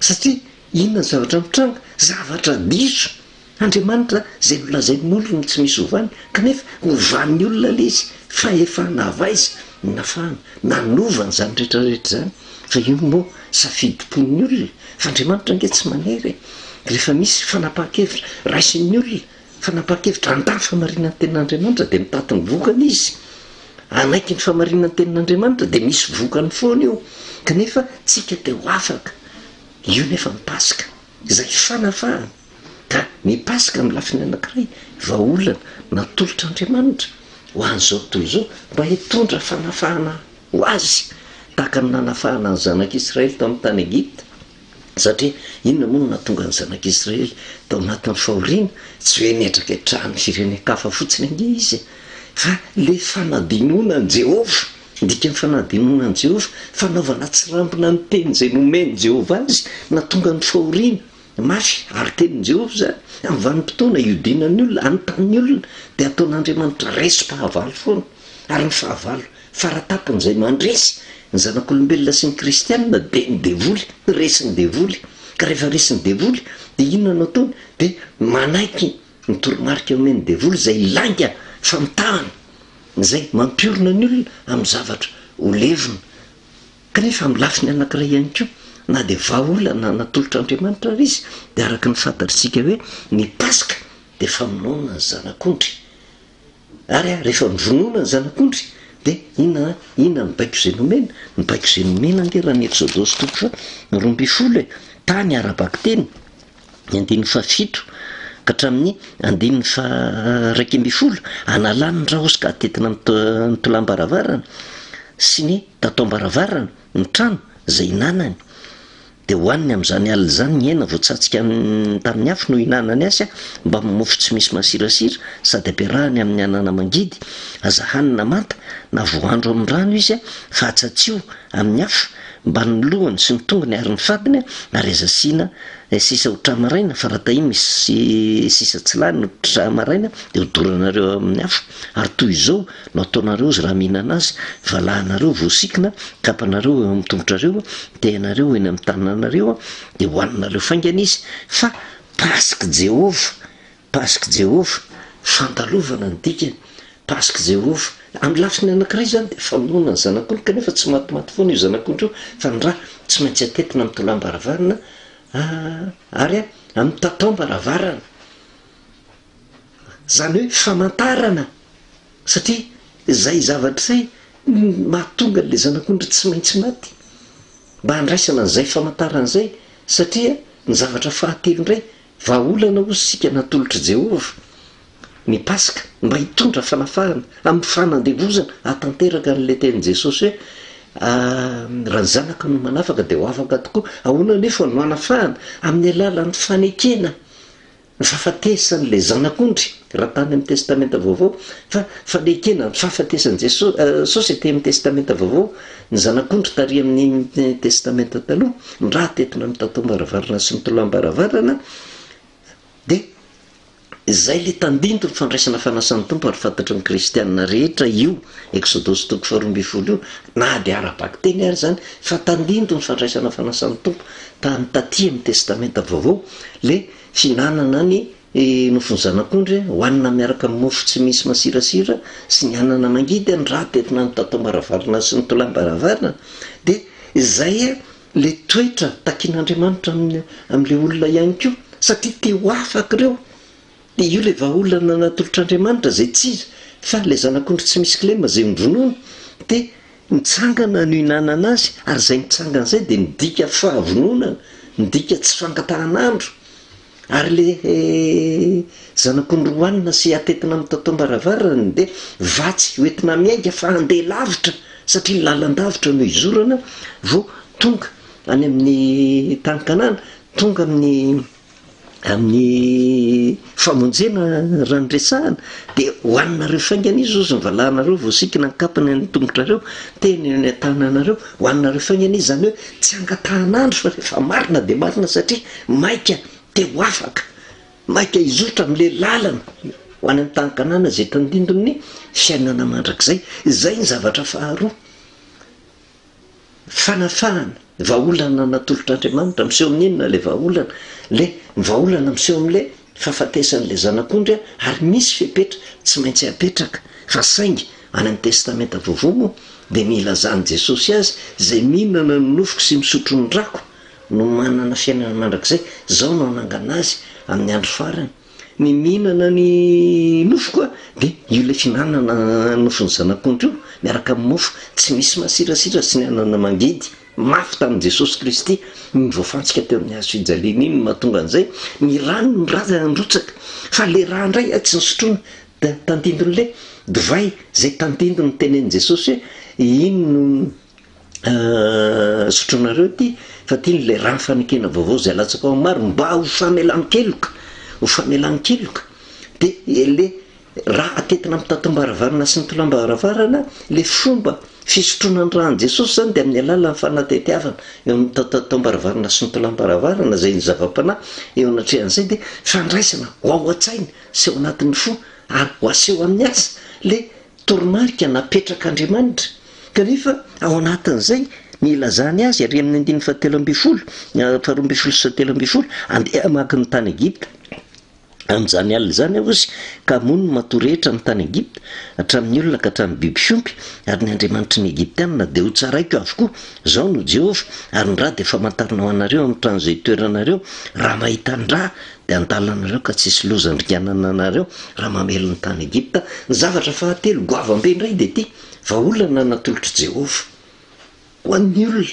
Satria inona ny zavatra mitranga? Zavatra diso Andriamanitra izay nolazain'ny molony tsy misy ovany kanefa ovan'ny olona ilay izy fahefana avy aiza no nafahana nanova an'izany rehetra rehetra izany fa io moa safidim-pon'ny olona fa Andriamanitra ange tsy manery e rehefa misy fanapahan-kevitra raisin'ny olona fanapahan-kevitra handà ny famarinan'ny tenin'Andriamanitra dia mitaty ny vokany izy hanaiky ny famarinan'ny tenin'Andriamanitra dia misy vokany foana io kanefa tsika dia ho afaka io nefa ny Paska izay fanafahana Ka ny Paska amin'ny lafiny anankiray, vahaolana natolotr'Andriamanitra ho an'izao tontolo izao mba hitondra fanafahana ho azy, tahaka ny nanafahana ny zanak'Israely tamin'ny tany Egypta. Satria inona moa no nahatonga ny zanak'Israely tao anatin'ny fahoriana? Tsy hoe nihetraketrahan'ny firenen-kafa fotsiny ange izy e! Fa ilay fanadinoana an'i Jehovah, ny dikan'ny fanadinoana an'i Jehovah, fanaovana tsirambina ny teny izay nomen'i Jehovah azy, nahatonga ny fahoriana. Mafy ary tenin'i Jehovah izany. Amin'ny vanim-potoana ihodinan'ny olona, anontanian'ny olona, dia ataon'Andriamanitra resim-pahavalo foana. Ary ny fahavalo fara-tampony izay mandresy ny zanak'olombelona sy ny kristiana dia ny devoly, resin'ny devoly. Ka rehefa resin'ny devoly dia inona no ataony? Dia manaiky ny toromarika omen'ny devoly izay lainga famitahana, izay mampiorina ny olona amin'ny zavatra ho levona. Kanefa amin'ny lafiny anankiray ihany koa, na dia vahaolana natolotr'Andriamanitra ary izy, dia araka ny fantatr'isika hoe ny Paska dia famonoana ny zanak'ondry. Ary rehefa novonoina ny zanak'ondry, dia inona inona ny baiko izay nomena? Ny baiko izay nomena ange raha ny Eksodosy toko faha 12 e, tany ara-bakiteny, ny andininy fahafito ka hatramin'ny andininy faha-11, analany ny raozy ka atetina amin'ny tolam-baravarana sy ny tataom-baravarana ny trano izay hinanany, dia hohaniny amin'izany alina izany ny hena voatsatsika tamin'ny afo no hihinanany azy mbamin'ny mofo tsy misy masirasira sady ampiarahany amin'ny anana mangidy, aza hanina manta na voahandro amin'ny rano izy fa atsatsiho amin'ny afo mbamin'ny lohany sy ny tongony ary ny fadiny ary aza asiana sisa ho tra-maraina fa raha tahia misy sisa tsy lany ho tra-maraina dia hodoranareo amin'ny afo ary toy izao no ataonareo izy raha mihinana azy, valahanareo voasikina, kapanareo eo amin'ny tongotrareo, tehinareo eny amin'ny tananareo dia hohaninareo faingana izy fa Pask'i Jehovah Pask'i Jehovah, fandalovana ny dikany, Pask'i Jehovah. Amin'ny lafiny anankiray izany dia famonoana ny zanak'ondry, kanefa tsy matimaty foana io zanak'ondry io, fa ny ra tsy maintsy atetina amin'ny tolam-baravarana ary amin'ny tataom-baravarana. Izany hoe famantarana, satria izay zavatra izay no mahatonga an'ilay zanak'ondry tsy maintsy maty, mba handraisana an'izay famantarana izay, satria ny zavatra fahatelo indray, Vahaolana hozy isika natolotr'i Jehovah. ny Paska mba hitondra fanafahana amin'ny fanandevozana hahatanteraka an'ilay tenin'i Jesosy hoe, Raha ny Zanaka no manafaka dia ho afaka tokoa. Ahoana anefa no hanafahana? Amin'ny alalan'ny fanekena ny fahafatesan'ilay Zanak'ondry, raha tany amin'ny Testamenta Vaovao, fa fanekena ny fahafatesan'i Jesosy aty amin'ny Testamenta Vaovao, ny Zanak'ondry tary amin'ny Testamenta Taloha, ny ra tetina amin'ny tataom-baravarana sy ny tolam-baravarana, dia izay ilay tandindon'ny fandraisana fanasan'ny Tompo ary fantatry ny kristiana rehetra io Eksodosy toko faharoa ambin'ny folo io, na dia ara-bakiteny ary izany, fa tandindon'ny fandraisana fanasan'ny Tompo tany taty amin'ny Testamenta Vaovao ilay fihinanana ny nofon'ny zanak'ondry hohanina miaraka amin'ny mofo tsy misy masirasira sy ny anana mangidy, ny ra tetina amin'ny tataom-baravarana sy ny tolam-baravarana, dia izay ilay toetra takian'Andriamanitra amin'ilay olona ihany koa, satria te ho afaka ireo, dia io ilay vahaolana natolotr'Andriamanitra izay tsy iza fa ilay zanak'ondry tsy misy kilema izay novonoina, dia nitsangana no hihinanana azy, ary izay nitsangana izay dia midika fahavononana, midika tsy fangatahan'andro, ary ilay zanak'ondry hohanina sy atetina amin'ny tataom-baravarana dia vatsy hoentina miainga fa handeha lavitra satria lalan-davitra no hizorana vao tonga any amin'ny tany Kanana, tonga amin'ny amin'ny famonjena raha ny resahana dia hohaninareo faingana izy hozy ny valahanareo voasikina ny kapany any an-tongotrareo, teny eny an-tananareo, hohaninareo faingana izy, izany hoe tsy angatahan'andro fa rehefa marina dia marina satria maika te ho afaka, maika hizotra amin'ilay lalana ho any amin'ny tany Kanana izay tandindon'ny fiainana mandrakizay. Izay ny zavatra faharoa. Fanafahana, vahaolana natolotr'Andriamanitra, miseho amin'ny inona ilay vahaolana? Ilay vahaolana miseho amin'ilay fahafatesan'ilay Zanak'ondry ary misy fepetra tsy maintsy apetraka fa saingy any amin'ny Testamenta Vaovao moa dia ny ilazan'i Jesosy azy, izay mihinana ny nofoko sy misotro ny rako no manana fiainana mandrakizay, izao no hanangana azy amin'ny andro farany. Ny mihinana ny nofoko dia io ilay fihinanana nofon'ny zanak'ondry io miaraka amin'ny mofo tsy misy masirasira sy ny anana mangidy mafy tamin'i Jesosy Kristy iny voafantsika teo amin'ny hazo fijaliana iny no mahatonga an'izay, ny rano ny ra nirotsaka fa ilay ra indray tsy nosotroina dia tandindon'ilay divay izay tandindon'ny tenenin'i Jesosy hoe iny no Sotroinareo ity fa ity no ilay rano fanekena vaovao izay alatsaka ao amin'ny maro mba ho famelan-keloka, ho famelan-keloka. Dia ilay ra atetina amin'ny tatom-baravarana sy ny tolam-baravarana, ilay fomba fisotroana ny ran'i Jesosy izany dia amin'ny alalan'ny fanatetiavana eo amin'ny tatom-baravarana sy ny tolam-baravarana izay ny zava-panahy eo anatrehan'izay dia fandraisana ho ao an-tsaina sy ao anatin'ny fo ary ho aseho amin'ny asa ilay Toromarika napetrak'Andriamanitra, kanefa ao anatin'izay ny ilazany azy ary amin'ny andininy fahatelo ambin'ny folo, faharoa ambin'ny folo sy fahatelo ambin'ny folo, Andeha hamaky ny tany Egypta amin'izany alina izany aho, hozy, ka hamono ny matoa rehetra amin'ny tany Egypta, hatramin'ny olona ka hatramin'ny biby fiompy, ary ny andriamanitry ny Egyptiana dia hotsaraiko avokoa. Izaho no Jehovah, ary ny ra dia famantarana ho anareo amin'ny trano izay itoeranareo, raha mahita ny ra, Dia handala anareo ka tsy hisy loza handringanana anareo raha mamely ny tany Egypta. Ny zavatra fahatelo goavam-be indray dia ity, vahaolana natolotr'i Jehovah ho an'ny olona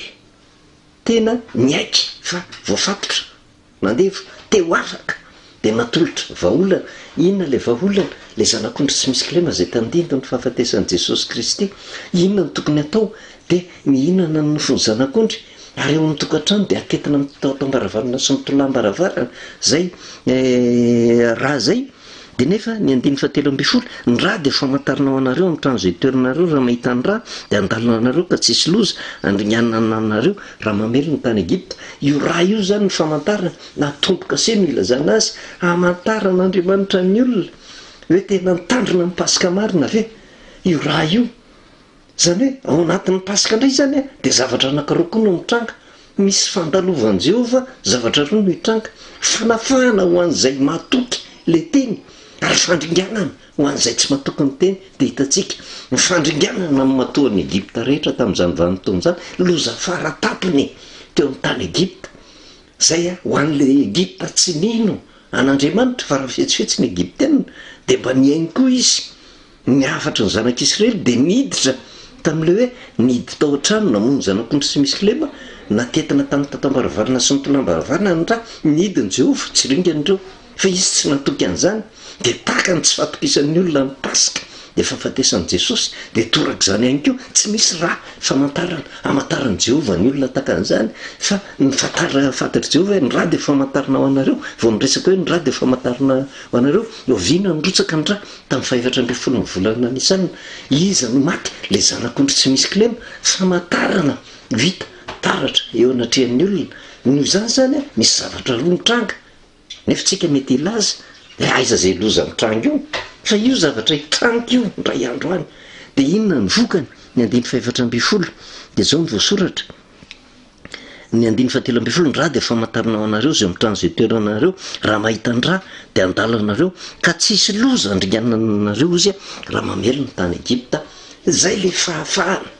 tena niaiky fa voafatotra, nandevo, te ho afaka, dia natolotra vahaolana. Inona ilay vahaolana? Ilay Zanak'ondry tsy misy kilema izay tandindon'ny fahafatesan'i Jesosy Kristy. Inona no tokony hatao? Dia mihinana ny nofon'ny Zanak'ondry. Ary eo amin'ny tokantrano dia atetina amin'ny taotam-baravarana sy ny tolam-baravarana izay rà izay, dia nefa ny andininy fahatelo ambin'ny folo, ny rà dia famantarana ho anareo amin'ny trano izay itoeranareo, raha mahita ny rà dia handalina anareo ka tsy hisy loza handringanana anareo raha mamely ny tany Egypta. Io rà io izany no famantarana na tombo-kase no ilazana azy, hamantaran'Andriamanitra ny olona hoe tena nitandrina ny Paska marina ve io rà io. Izany hoe ao anatin'ny Paska indray izany dia zavatra anankiroa koa no mitranga. Misy fandalovan'i Jehovah, zavatra roa no hitranga, fanafahana ho an'izay matoky ilay teny ary fandringanana ho an'izay tsy matoky ny teny. Dia hitantsika ny fandringanana ny matoan'i Egypta rehetra tamin'izany vanim-potoana izany, loza fara-tampony teo amin'ny tany Egypta. Izay ho an'ilay Egypta tsy nino an'Andriamanitra fa raha fetsifetsy ny Egyptiana dia mba nihaino koa izy. Ny hafatry ny zanak'Israely dia niditra tamin'ilay hoe nihidy tao an-trano namono zanak'ondry tsy misy kilema, natetina tamin'ny tatam-baravarana sy ny tolam-baravarana ny ra, nidin'i Jehovah, tsy ringana ireo. Fa izy tsy natoky an'izany, dia tahaka ny tsy fahatokisan'ny olona ny Paska, dia fahafatesan'i Jesosy, dia torak'izany ihany koa, tsy misy ra famantarana hamantaran'i Jehovah ny olona tahaka an'izany, fa ny fantara fantatr'i Jehovah hoe ny ra dia famantarana ho anareo, vao miresaka hoe ny ra dia famantarana ho anareo, oviana no nirotsaka ny ra? Tamin'ny fahefatra ambin'ny folon'ny volana Nisana, iza no maty? Ilay zanak'ondry tsy misy kilema, famantarana vita taratra eo anatrehan'ny olona, noho izany izany misy zavatra roa mitranga, Nefa tsika mety hilaza hoe aiza izay loza mitranga io? Fa io zavatra hitranga io indray andro any. Dia inona ny vokany? Ny andininy fahefatra ambin'ny folo dia izao no voasoratra, Ny andininy fahatelo ambin'ny folo, Ny ra dia famantarana ho anareo izay mitranga izay toeranareo, raha mahita ny ra dia handala anareo, ka tsy hisy loza handringanana anareo hozy raha mamely ny tany Egypta. Izay ilay fahafahana.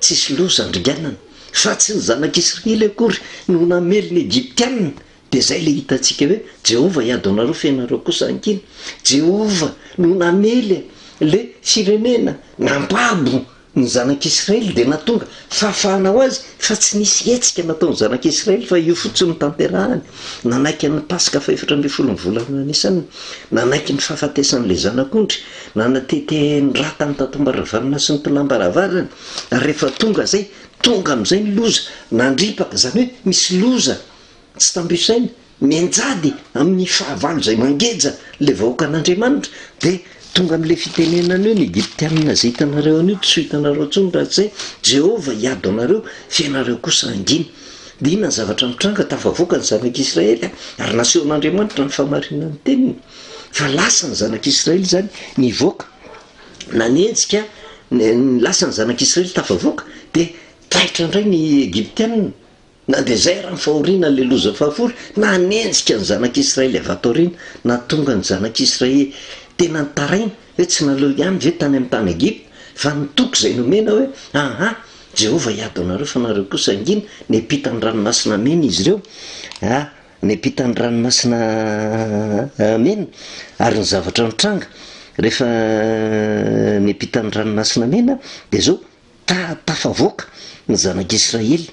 Tsy hisy loza handringanana. Fa tsy ny zanak'Israely akory no namely ny Egyptiana, Dia izay ilay hitantsika hoe Jehovah hiady ho anareo fa ianareo kosa hangina. Jehovah no namely ilay firenena, nampabo ny zanak'Israely dia nahatonga fahafahana ho azy fa tsy nisy hetsika nataon'ny zanak'Israely fa io fotsiny no tanterahany. Nanaiky an'ny Paska fahefatra ambin'ny folon'ny volana Nisana, nanaiky ny fahafatesan'ilay zanak'ondry, nanatete ny ra tamin'ny tatom-baravarana sy ny tolam-baravarana ary rehefa tonga izay, tonga amin'izay ny loza, nandripaka, izany hoe misy loza Tsy tambo isaina, mianjady amin'ny fahavalo izay mangeja ilay vahoakan'Andriamanitra, dia tonga amin'ilay fitenenana hoe ny Egyptianina izay hitanareo anio tsy ho hitanareo intsony raha tsy izay, Jehovah hiady ho anareo, fa ianareo kosa hangina. Dia inona ny zavatra mitranga? Tafavoaka ny zanak'Israely, ary nasehon'Andriamanitra ny fahamarinan'ny teniny, fa lasa ny zanak'Israely izany nivoaka, nanenjika, lasa ny zanak'Israely tafavoaka, dia taitra indray ny Egyptianina, Na dia izay ara ny fahoriana ilay loza fahafolo, nanenjika ny zanak'Israely avy ato aoriana, nahatonga ny zanak'Israely tena nitaraina hoe tsy naleo ihany ve tany amin'ny tany Egypta, fa ny toky izay nomena hoe, Aha, Jehovah hiady ho anareo fa nareo kosa hangina, niampita ny ranomasina mena izy ireo, a, niampita ny ranomasina mena, ary ny zavatra nitranga rehefa niampita ny ranomasina mena dia izao, Ta, tafavoaka ny zanak'Israely.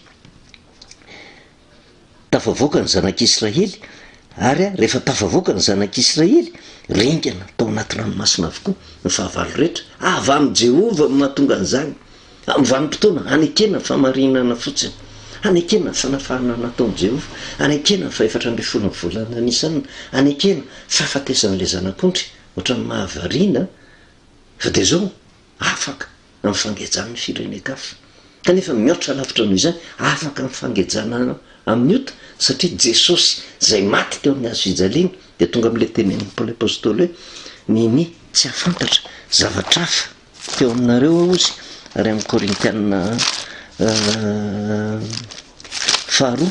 Tafavoaka ny zanak'Israely, ary rehefa tafavoaka ny zanak'Israely, ringana tao anaty ranomasina avokoa ny fahavalo rehetra. Avy amin'i Jehovah no mahatonga an'izany. Amin'ny vanim-potoana hanekena ny fahamarinana fotsiny, hanekena ny fanafahana nataon'i Jehovah, hanekena ny fahefatra ambin'ny folon'ny volana Nisana, hanekena fahafatesan'ilay zanak'ondry, ohatran'ny mahavariana, fa dia izao, afaka amin'ny fangejan'ny firenen-kafa. Kanefa mihoatra lavitra noho izany, afaka amin'ny fangejana amin'ny ota, satria Jesosy izay maty teo amin'ny hazo fijaliana, dia tonga amin'ilay tenenin'i Paoly Apostoly hoe, Ninia tsy hahafantatra zavatra hafa teo aminareo aho, hozy, ary amin'ny Korintiana faharoa,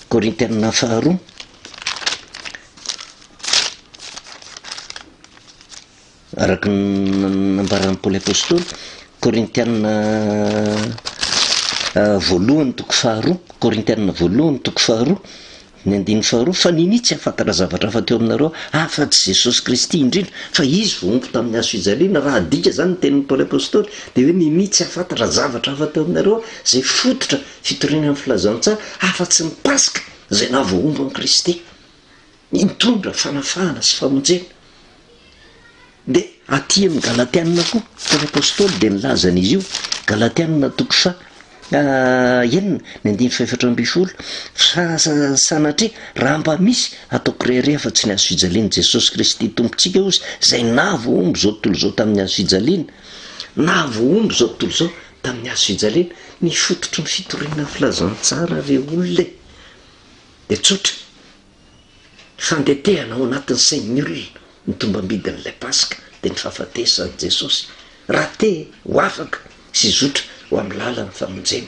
Korintiana faharoa, Araka ny nambaran'i Paoly Apostoly, Korintiana voalohany toko faharoa, Korintiana voalohany toko faharoa, ny andininy faharoa, fa ninia tsy hahafantatra zavatra hafa teo aminareo afa-tsy Jesosy Kristy indrindra, fa Izy voahombo tamin'ny hazo fijaliana. Raha adika izany ny tenin'i Paoly Apostoly, dia hoe ninia tsy hahafantatra zavatra hafa teo aminareo izay fototra fitoriana ny filazantsara afa-tsy ny Paska izay nahavoahombo an'i Kristy. Nitondra fanafahana sy famonjena. Dia aty amin'ny Galatiana koa, Paoly Apostoly dia nilaza an'izy io, Galatiana toko faha enina, ny andininy fahefatra ambin'ny folo, fa sanatria raha mba misy ataoko rehareha fa tsy ny hazo fijalian'i Jesosy Kristy Tompontsika ozy, izay nahavoahombo izao tontolo izao tamin'ny hazo fijaliana, nahavoahombo izao tontolo izao tamin'ny hazo fijaliana, ny fototry ny fitoriana ny filazantsara re olona e! Dia tsotra. Fandetehana ao anatin'ny sain'ny olona ny tombam-bidin'ilay Paska dia ny fahafatesan'i Jesosy, raha te ho afaka sy hizotra ho amin'ny lalan'ny famonjena.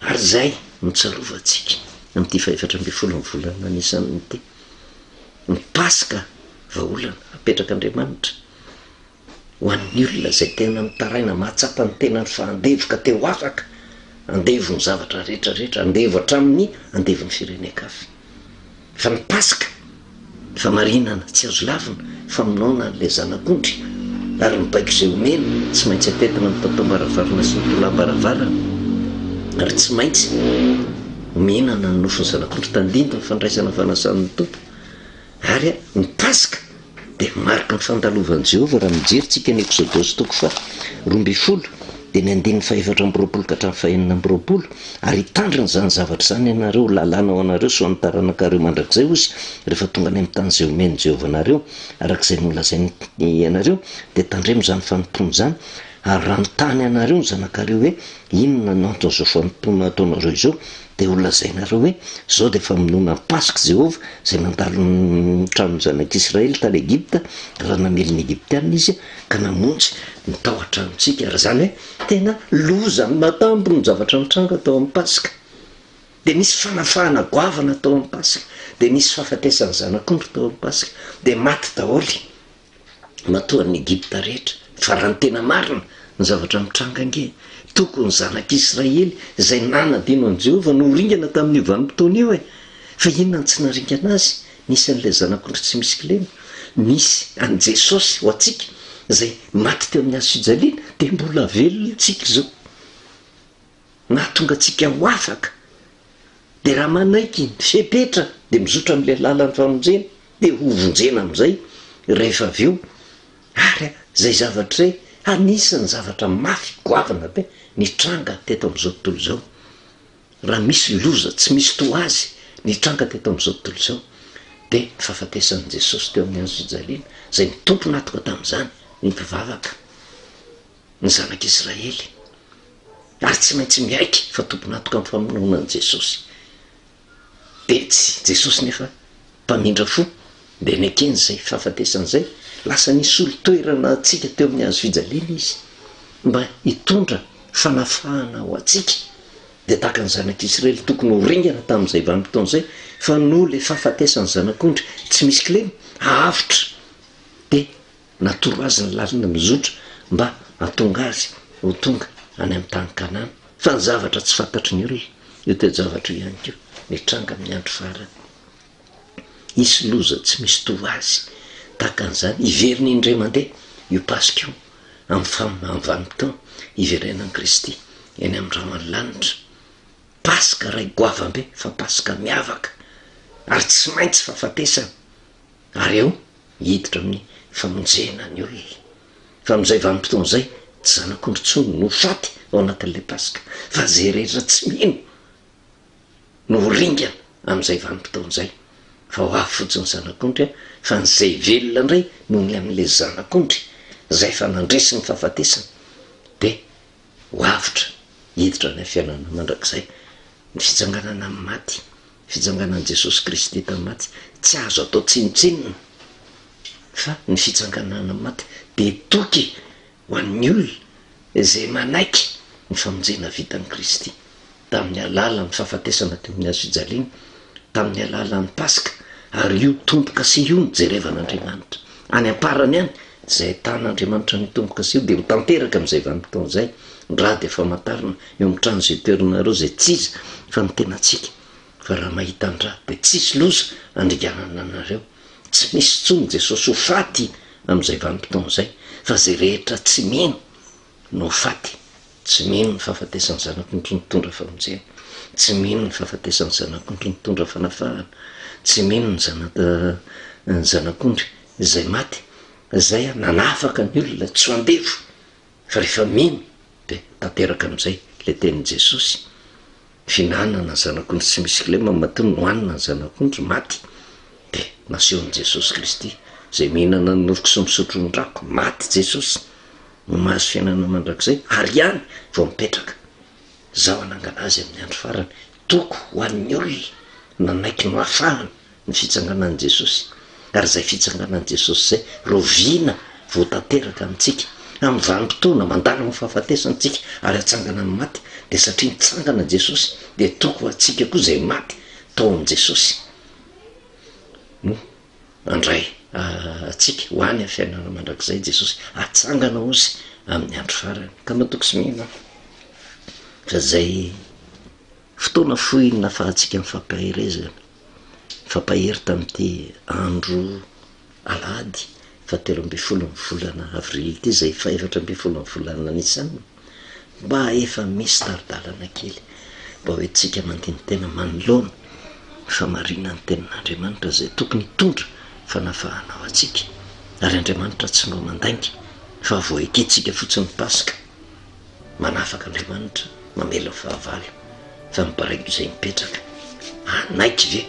Ary izay no tsarovantsika amin'ity fahefatra ambin'ny folon'ny volana Nisana ity, ny Paska vahaolana apetrak'Andriamanitra. Ho an'ny olona izay tena mitaraina, mahatsapa ny tenany fa andevo ka te ho afaka, andevo ny zavatra rehetra rehetra, andevo hatramin'ny andevon'ny firenen-kafa. Fa ny Paska, ny famarinana tsy azo lavina, famonoana an'ilay Zanak'ondry, ary ny baiko izay omena, tsy maintsy atetina amin'ny tataom-baravarana sy ny tolam-baravarana, ary tsy maintsy. Mihinana ny nofon'ny zanak'ondry tandindon'ny fandraisana fanasan'ny Tompo. Ary ny Paska dia mariky ny fandalovan'i Jehovah. Raha mijery tsika ny Eksodosy toko faha 12, dia ny andininy faha-24 ka hatramin'ny faha-26, Ary hitandrina izany zavatra izany ianareo, ho lalàna ho anareo sy ho an'ny taranakareo mandrakizay, hoy Izy, rehefa tonga any amin'ny tany izay omen'i Jehovah anareo, araka izay nolazainy anareo, dia tandremo izany fanompoana izany, ary raha mitahy anareo ny zanakareo hoe, Inona no anton'izao fanompoana ataonareo izao? Dia holazainareo hoe, Izao dia famonoana ny Pask'i Jehovah, izay nandalo ny tranon'ny zanak'Israely tany Egypta, raha namely ny Egyptiana Izy, ka namonjy ny tao an-tranontsika. Ary izany hoe tena loza aman'atambo ny zavatra nitranga tao amin'ny Paska. Dia nisy fanafahana goavana tao amin'ny Paska. Dia nisy fahafatesan'ny zanak'ondry tao amin'ny Paska. Dia maty daholo matoan'ny Egypta rehetra. Fa raha ny tena marina, ny zavatra mitranga ange, tokony ny zanak'Israely izay nanadino an'i Jehovah no ho ringana tamin'io vanim-potoana io e! Fa inona no tsy naringana azy? Nisy an'ilay zanak'ondry tsy misy kilema, nisy an'i Jesosy ho antsika izay maty teo amin'ny hazo fijaliana, dia mbola velona isika izao. Nahatonga antsika ho afaka. Dia raha manaiky ny fepetra dia mizotra amin'ilay lalan'ny famonjena dia ho vonjena amin'izay rehefa avy eo. Ary izay zavatra izay anisan'ny zavatra mafy goavana be nitranga teto amin'izao tontolo izao. Raha misy loza tsy misy toa azy nitranga teto amin'izao tontolo izao dia ny fahafatesan'i Jesosy teo amin'ny hazo fijaliana izay ny Tompo natoka tamin'izany ny mpivavaka. ny zanak'Israely, ary tsy maintsy miaiky fa tompon'antoka amin'ny famonoana an'i Jesosy. Dia tsy Jesosy nefa mpamindra fo, dia nekeny izay fahafatesana izay, lasa nisolo toerana antsika teo amin'ny hazo fijaliana Izy, mba hitondra fanafahana ho antsika. Dia tahaka ny zanak'Israely tokony ho ringana tamin'izay vanim-potoana izay, fa noho ilay fahafatesan'ny zanak'ondry tsy misy kilema, avotra, dia Natoro azy ny lalana mizotra mba hahatonga azy ho tonga any amin'ny tany Kanana. Fa ny zavatra tsy fantatry ny olona, io toe-javatra io ihany koa mitranga amin'ny andro farany. Hisy loza tsy misy toa azy tahaka an'izany hiverina indray mandeha io Paska io amin'ny fam amin'ny vanim-potoana hiverenan'i Kristy eny amin'ny rahon'ny lanitra. Paska iray goavam-be fa Paska miavaka ary tsy maintsy fahafatesana ary eo hiditra amin'ny famonjena ny olona. Fa amin'izay vanim-potoana izay, tsy zanak'ondry intsony no faty ao anatin'ilay Paska, fa izay rehetra tsy mino no ho ringana amin'izay vanim-potoana izay. Fa ho avy fotsiny ny zanak'ondry, fa ny izay velona indray noho ny amin'ilay zanak'ondry izay efa nandresy ny fahafatesana dia ho avotra hiditra any amin'ny fiainana mandrakizay. Ny fitsanganana amin'ny maty Fitsanganan'i Jesosy Kristy tamin'ny maty tsy azo atao tsinontsinona fa ny fitsanganana amin'ny maty dia toky ho an'ny olona izay manaiky ny famonjena vitan'i Kristy tamin'ny alalan'ny fahafatesana teo amin'ny hazo fijaliana, tamin'ny alalan'ny Paska, ary io tombo-kase io no jerevan'Andriamanitra. Any am-parany any, izay ahitan'Andriamanitra an'io tombo-kase io dia ho tanteraka amin'izay vanim-potoana izay, ny ra dia famantarana eo amin'ny trano izay toerinareo izay tsy iza fa ny tenantsika, fa raha mahita ny ra dia tsisy loza handringanana anareo, tsy misy intsony Jesosy ho faty amin'izay vanim-potoana izay, fa izay rehetra tsy mino no ho faty, tsy mino ny fahafatesan'ny zanak'ondry nitondra famonjena, tsy mino ny fahafatesan'ny zanak'ondry nitondra fanafahana, tsy mino ny zanaka ny zanak'ondry izay maty, izay nanafaka ny olona tsy ho andevo. Fa rehefa mino dia tanteraka amin'izay ilay tenin'i Jesosy, fihinanana ny zanak'ondry tsy misy kilema, matoa nohanina ny zanak'ondry, maty, dia nasehon'i Jesosy Kristy, izay mihinana ny nofoko sy misotro ny rako, maty Jesosy, no mahazo fiainana mandrakizay, ary ihany vao mipetraka. Izaho hanangana azy amin'ny andro farany, toko ho an'ny olona nanaiky nohafahana ny fitsanganan'i Jesosy, ary izay fitsanganan'i Jesosy izay rahoviana vao tanteraka amintsika? Amin'ny vanim-potoana mandalo amin'ny fahafatesana isika ary hatsangana amin'ny maty, dia satria nitsangana Jesosy dia toko ho antsika koa izay maty tao amin'i Jesosy no handray antsika ho any amin'ny fiainana mandrakizay Jesosy, hatsangana hozy amin'ny andro farany. Ka matoky sy mino aho fa izay Fotoana fohy nahafahantsika nifampaherezana, nifampahery tamin'ity andro alahady fahatelo ambin'ny ny volana avrily ity, izay fahefatra ambin'ny folon'ny volana Nisana, mba efa misy tari-dalana kely. Mba ho entintsika mandini-tena manoloana ny famarinan'ny Tenin'Andriamanitra izay tokony hitondra fanafahana ho antsika. Ary Andriamanitra tsy mba mandainga fa vao ekentsika fotsiny ny Paska, manafaka Andriamanitra, mamela fahavalo, fa mibaraingo izay mipetraka. Hanaiky ve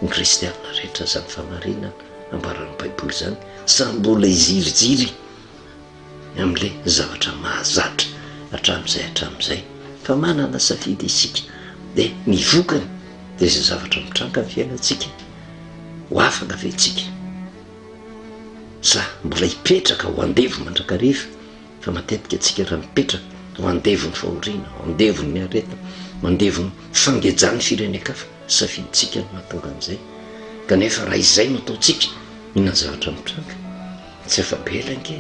ny kristiana rehetra izany famarinana ambaran'ny Baiboly izany sa mbola hiziriziry? amin'ilay zavatra mahazatra hatramin'izay hatramin'izay fa manana safidy isika dia ny vokany dia izay zavatra mitranga amin'ny fiainantsika ho afaka ve tsika sa mbola hipetraka ho andevo mandrakariva fa matetika tsika raha mipetraka ho andevon'ny fahoriana ho andevon'ny aretina andevon'ny fangejan'ny firenen-kafa safidintsika no mahatonga an'izay kanefa raha izay no ataontsika inona ny zavatra mitranga Tsy afa-bela ange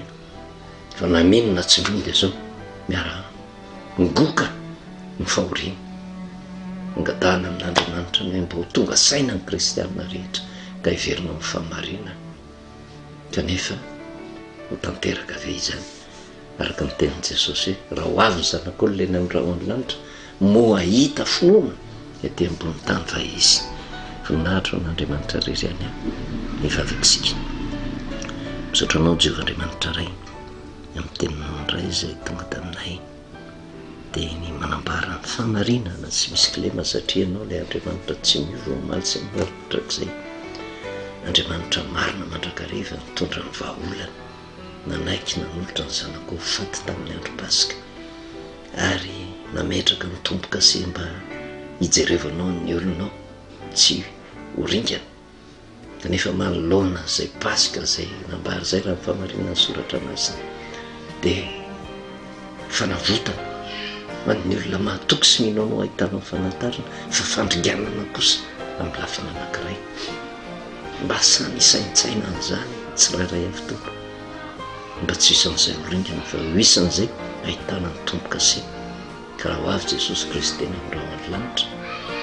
fa na mino na tsy mino dia zao miara migoka ny fahoriana. Angatahana amin'Andriamanitra ny hoe mba ho tonga saina ny kristiana rehetra ka hiverina amin'ny fahamarinana. Kanefa ho tanteraka ve izany? Araka ny tenin'i Jesosy hoe, Raha ho avy ny Zanak'olona eny amin'ny rahon'ny lanitra, moa hahita finoana ety ambony tany va izy? Voninahitra ho an'Andriamanitra irery ihany ny vavak'isika. Misaotra anao Jehovah Andriamanitra Ray amin'ny teninao indray izay tonga taminay dia ny manambara ny fahamarinana tsy misy kilema satria ianao ilay Andriamanitra tsy miova omaly sy ny mandrakizay. Andriamanitra marina mandrakariva nitondra ny vahaolana. Nanaiky nanolotra ny zanako ho faty tamin'ny andro Paska, ary nametraka ny tombo-kase mba hijerevanao ny olonao tsy ho ringana. Kanefa manoloana izay Paska izay nambara izay raha ny fahamarinan'ny Soratra Masina, dia fanavotana ho an'ny olona mahatoky sy mino anao ahitanao fanantarana, fa fandringanana kosa amin'ny lafiny anankiray. Mba samy hisaintsaina an'izany ny tsirairay avy Tompo, mba tsy ho isan'izay ho ringana fa ho isan'izay ahitana ny tombo-kase. Ka raha ho avy Jesosy Kristy eny amin'ny rahon'ny lanitra,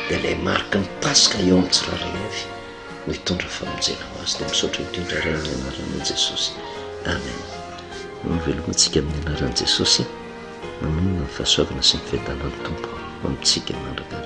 dia ilay mariky ny Paska eo amin'ny tsirairay avy no hitondra famonjena ho azy. Dia misaotra indrindra Ray amin'ny anaran'i Jesosy. Amen. Manao veloma antsika amin'ny anaran'i Jesosy. Manonona ny fahasoavana sy ny fiadanan'ny Tompo amintsika mandrakariva.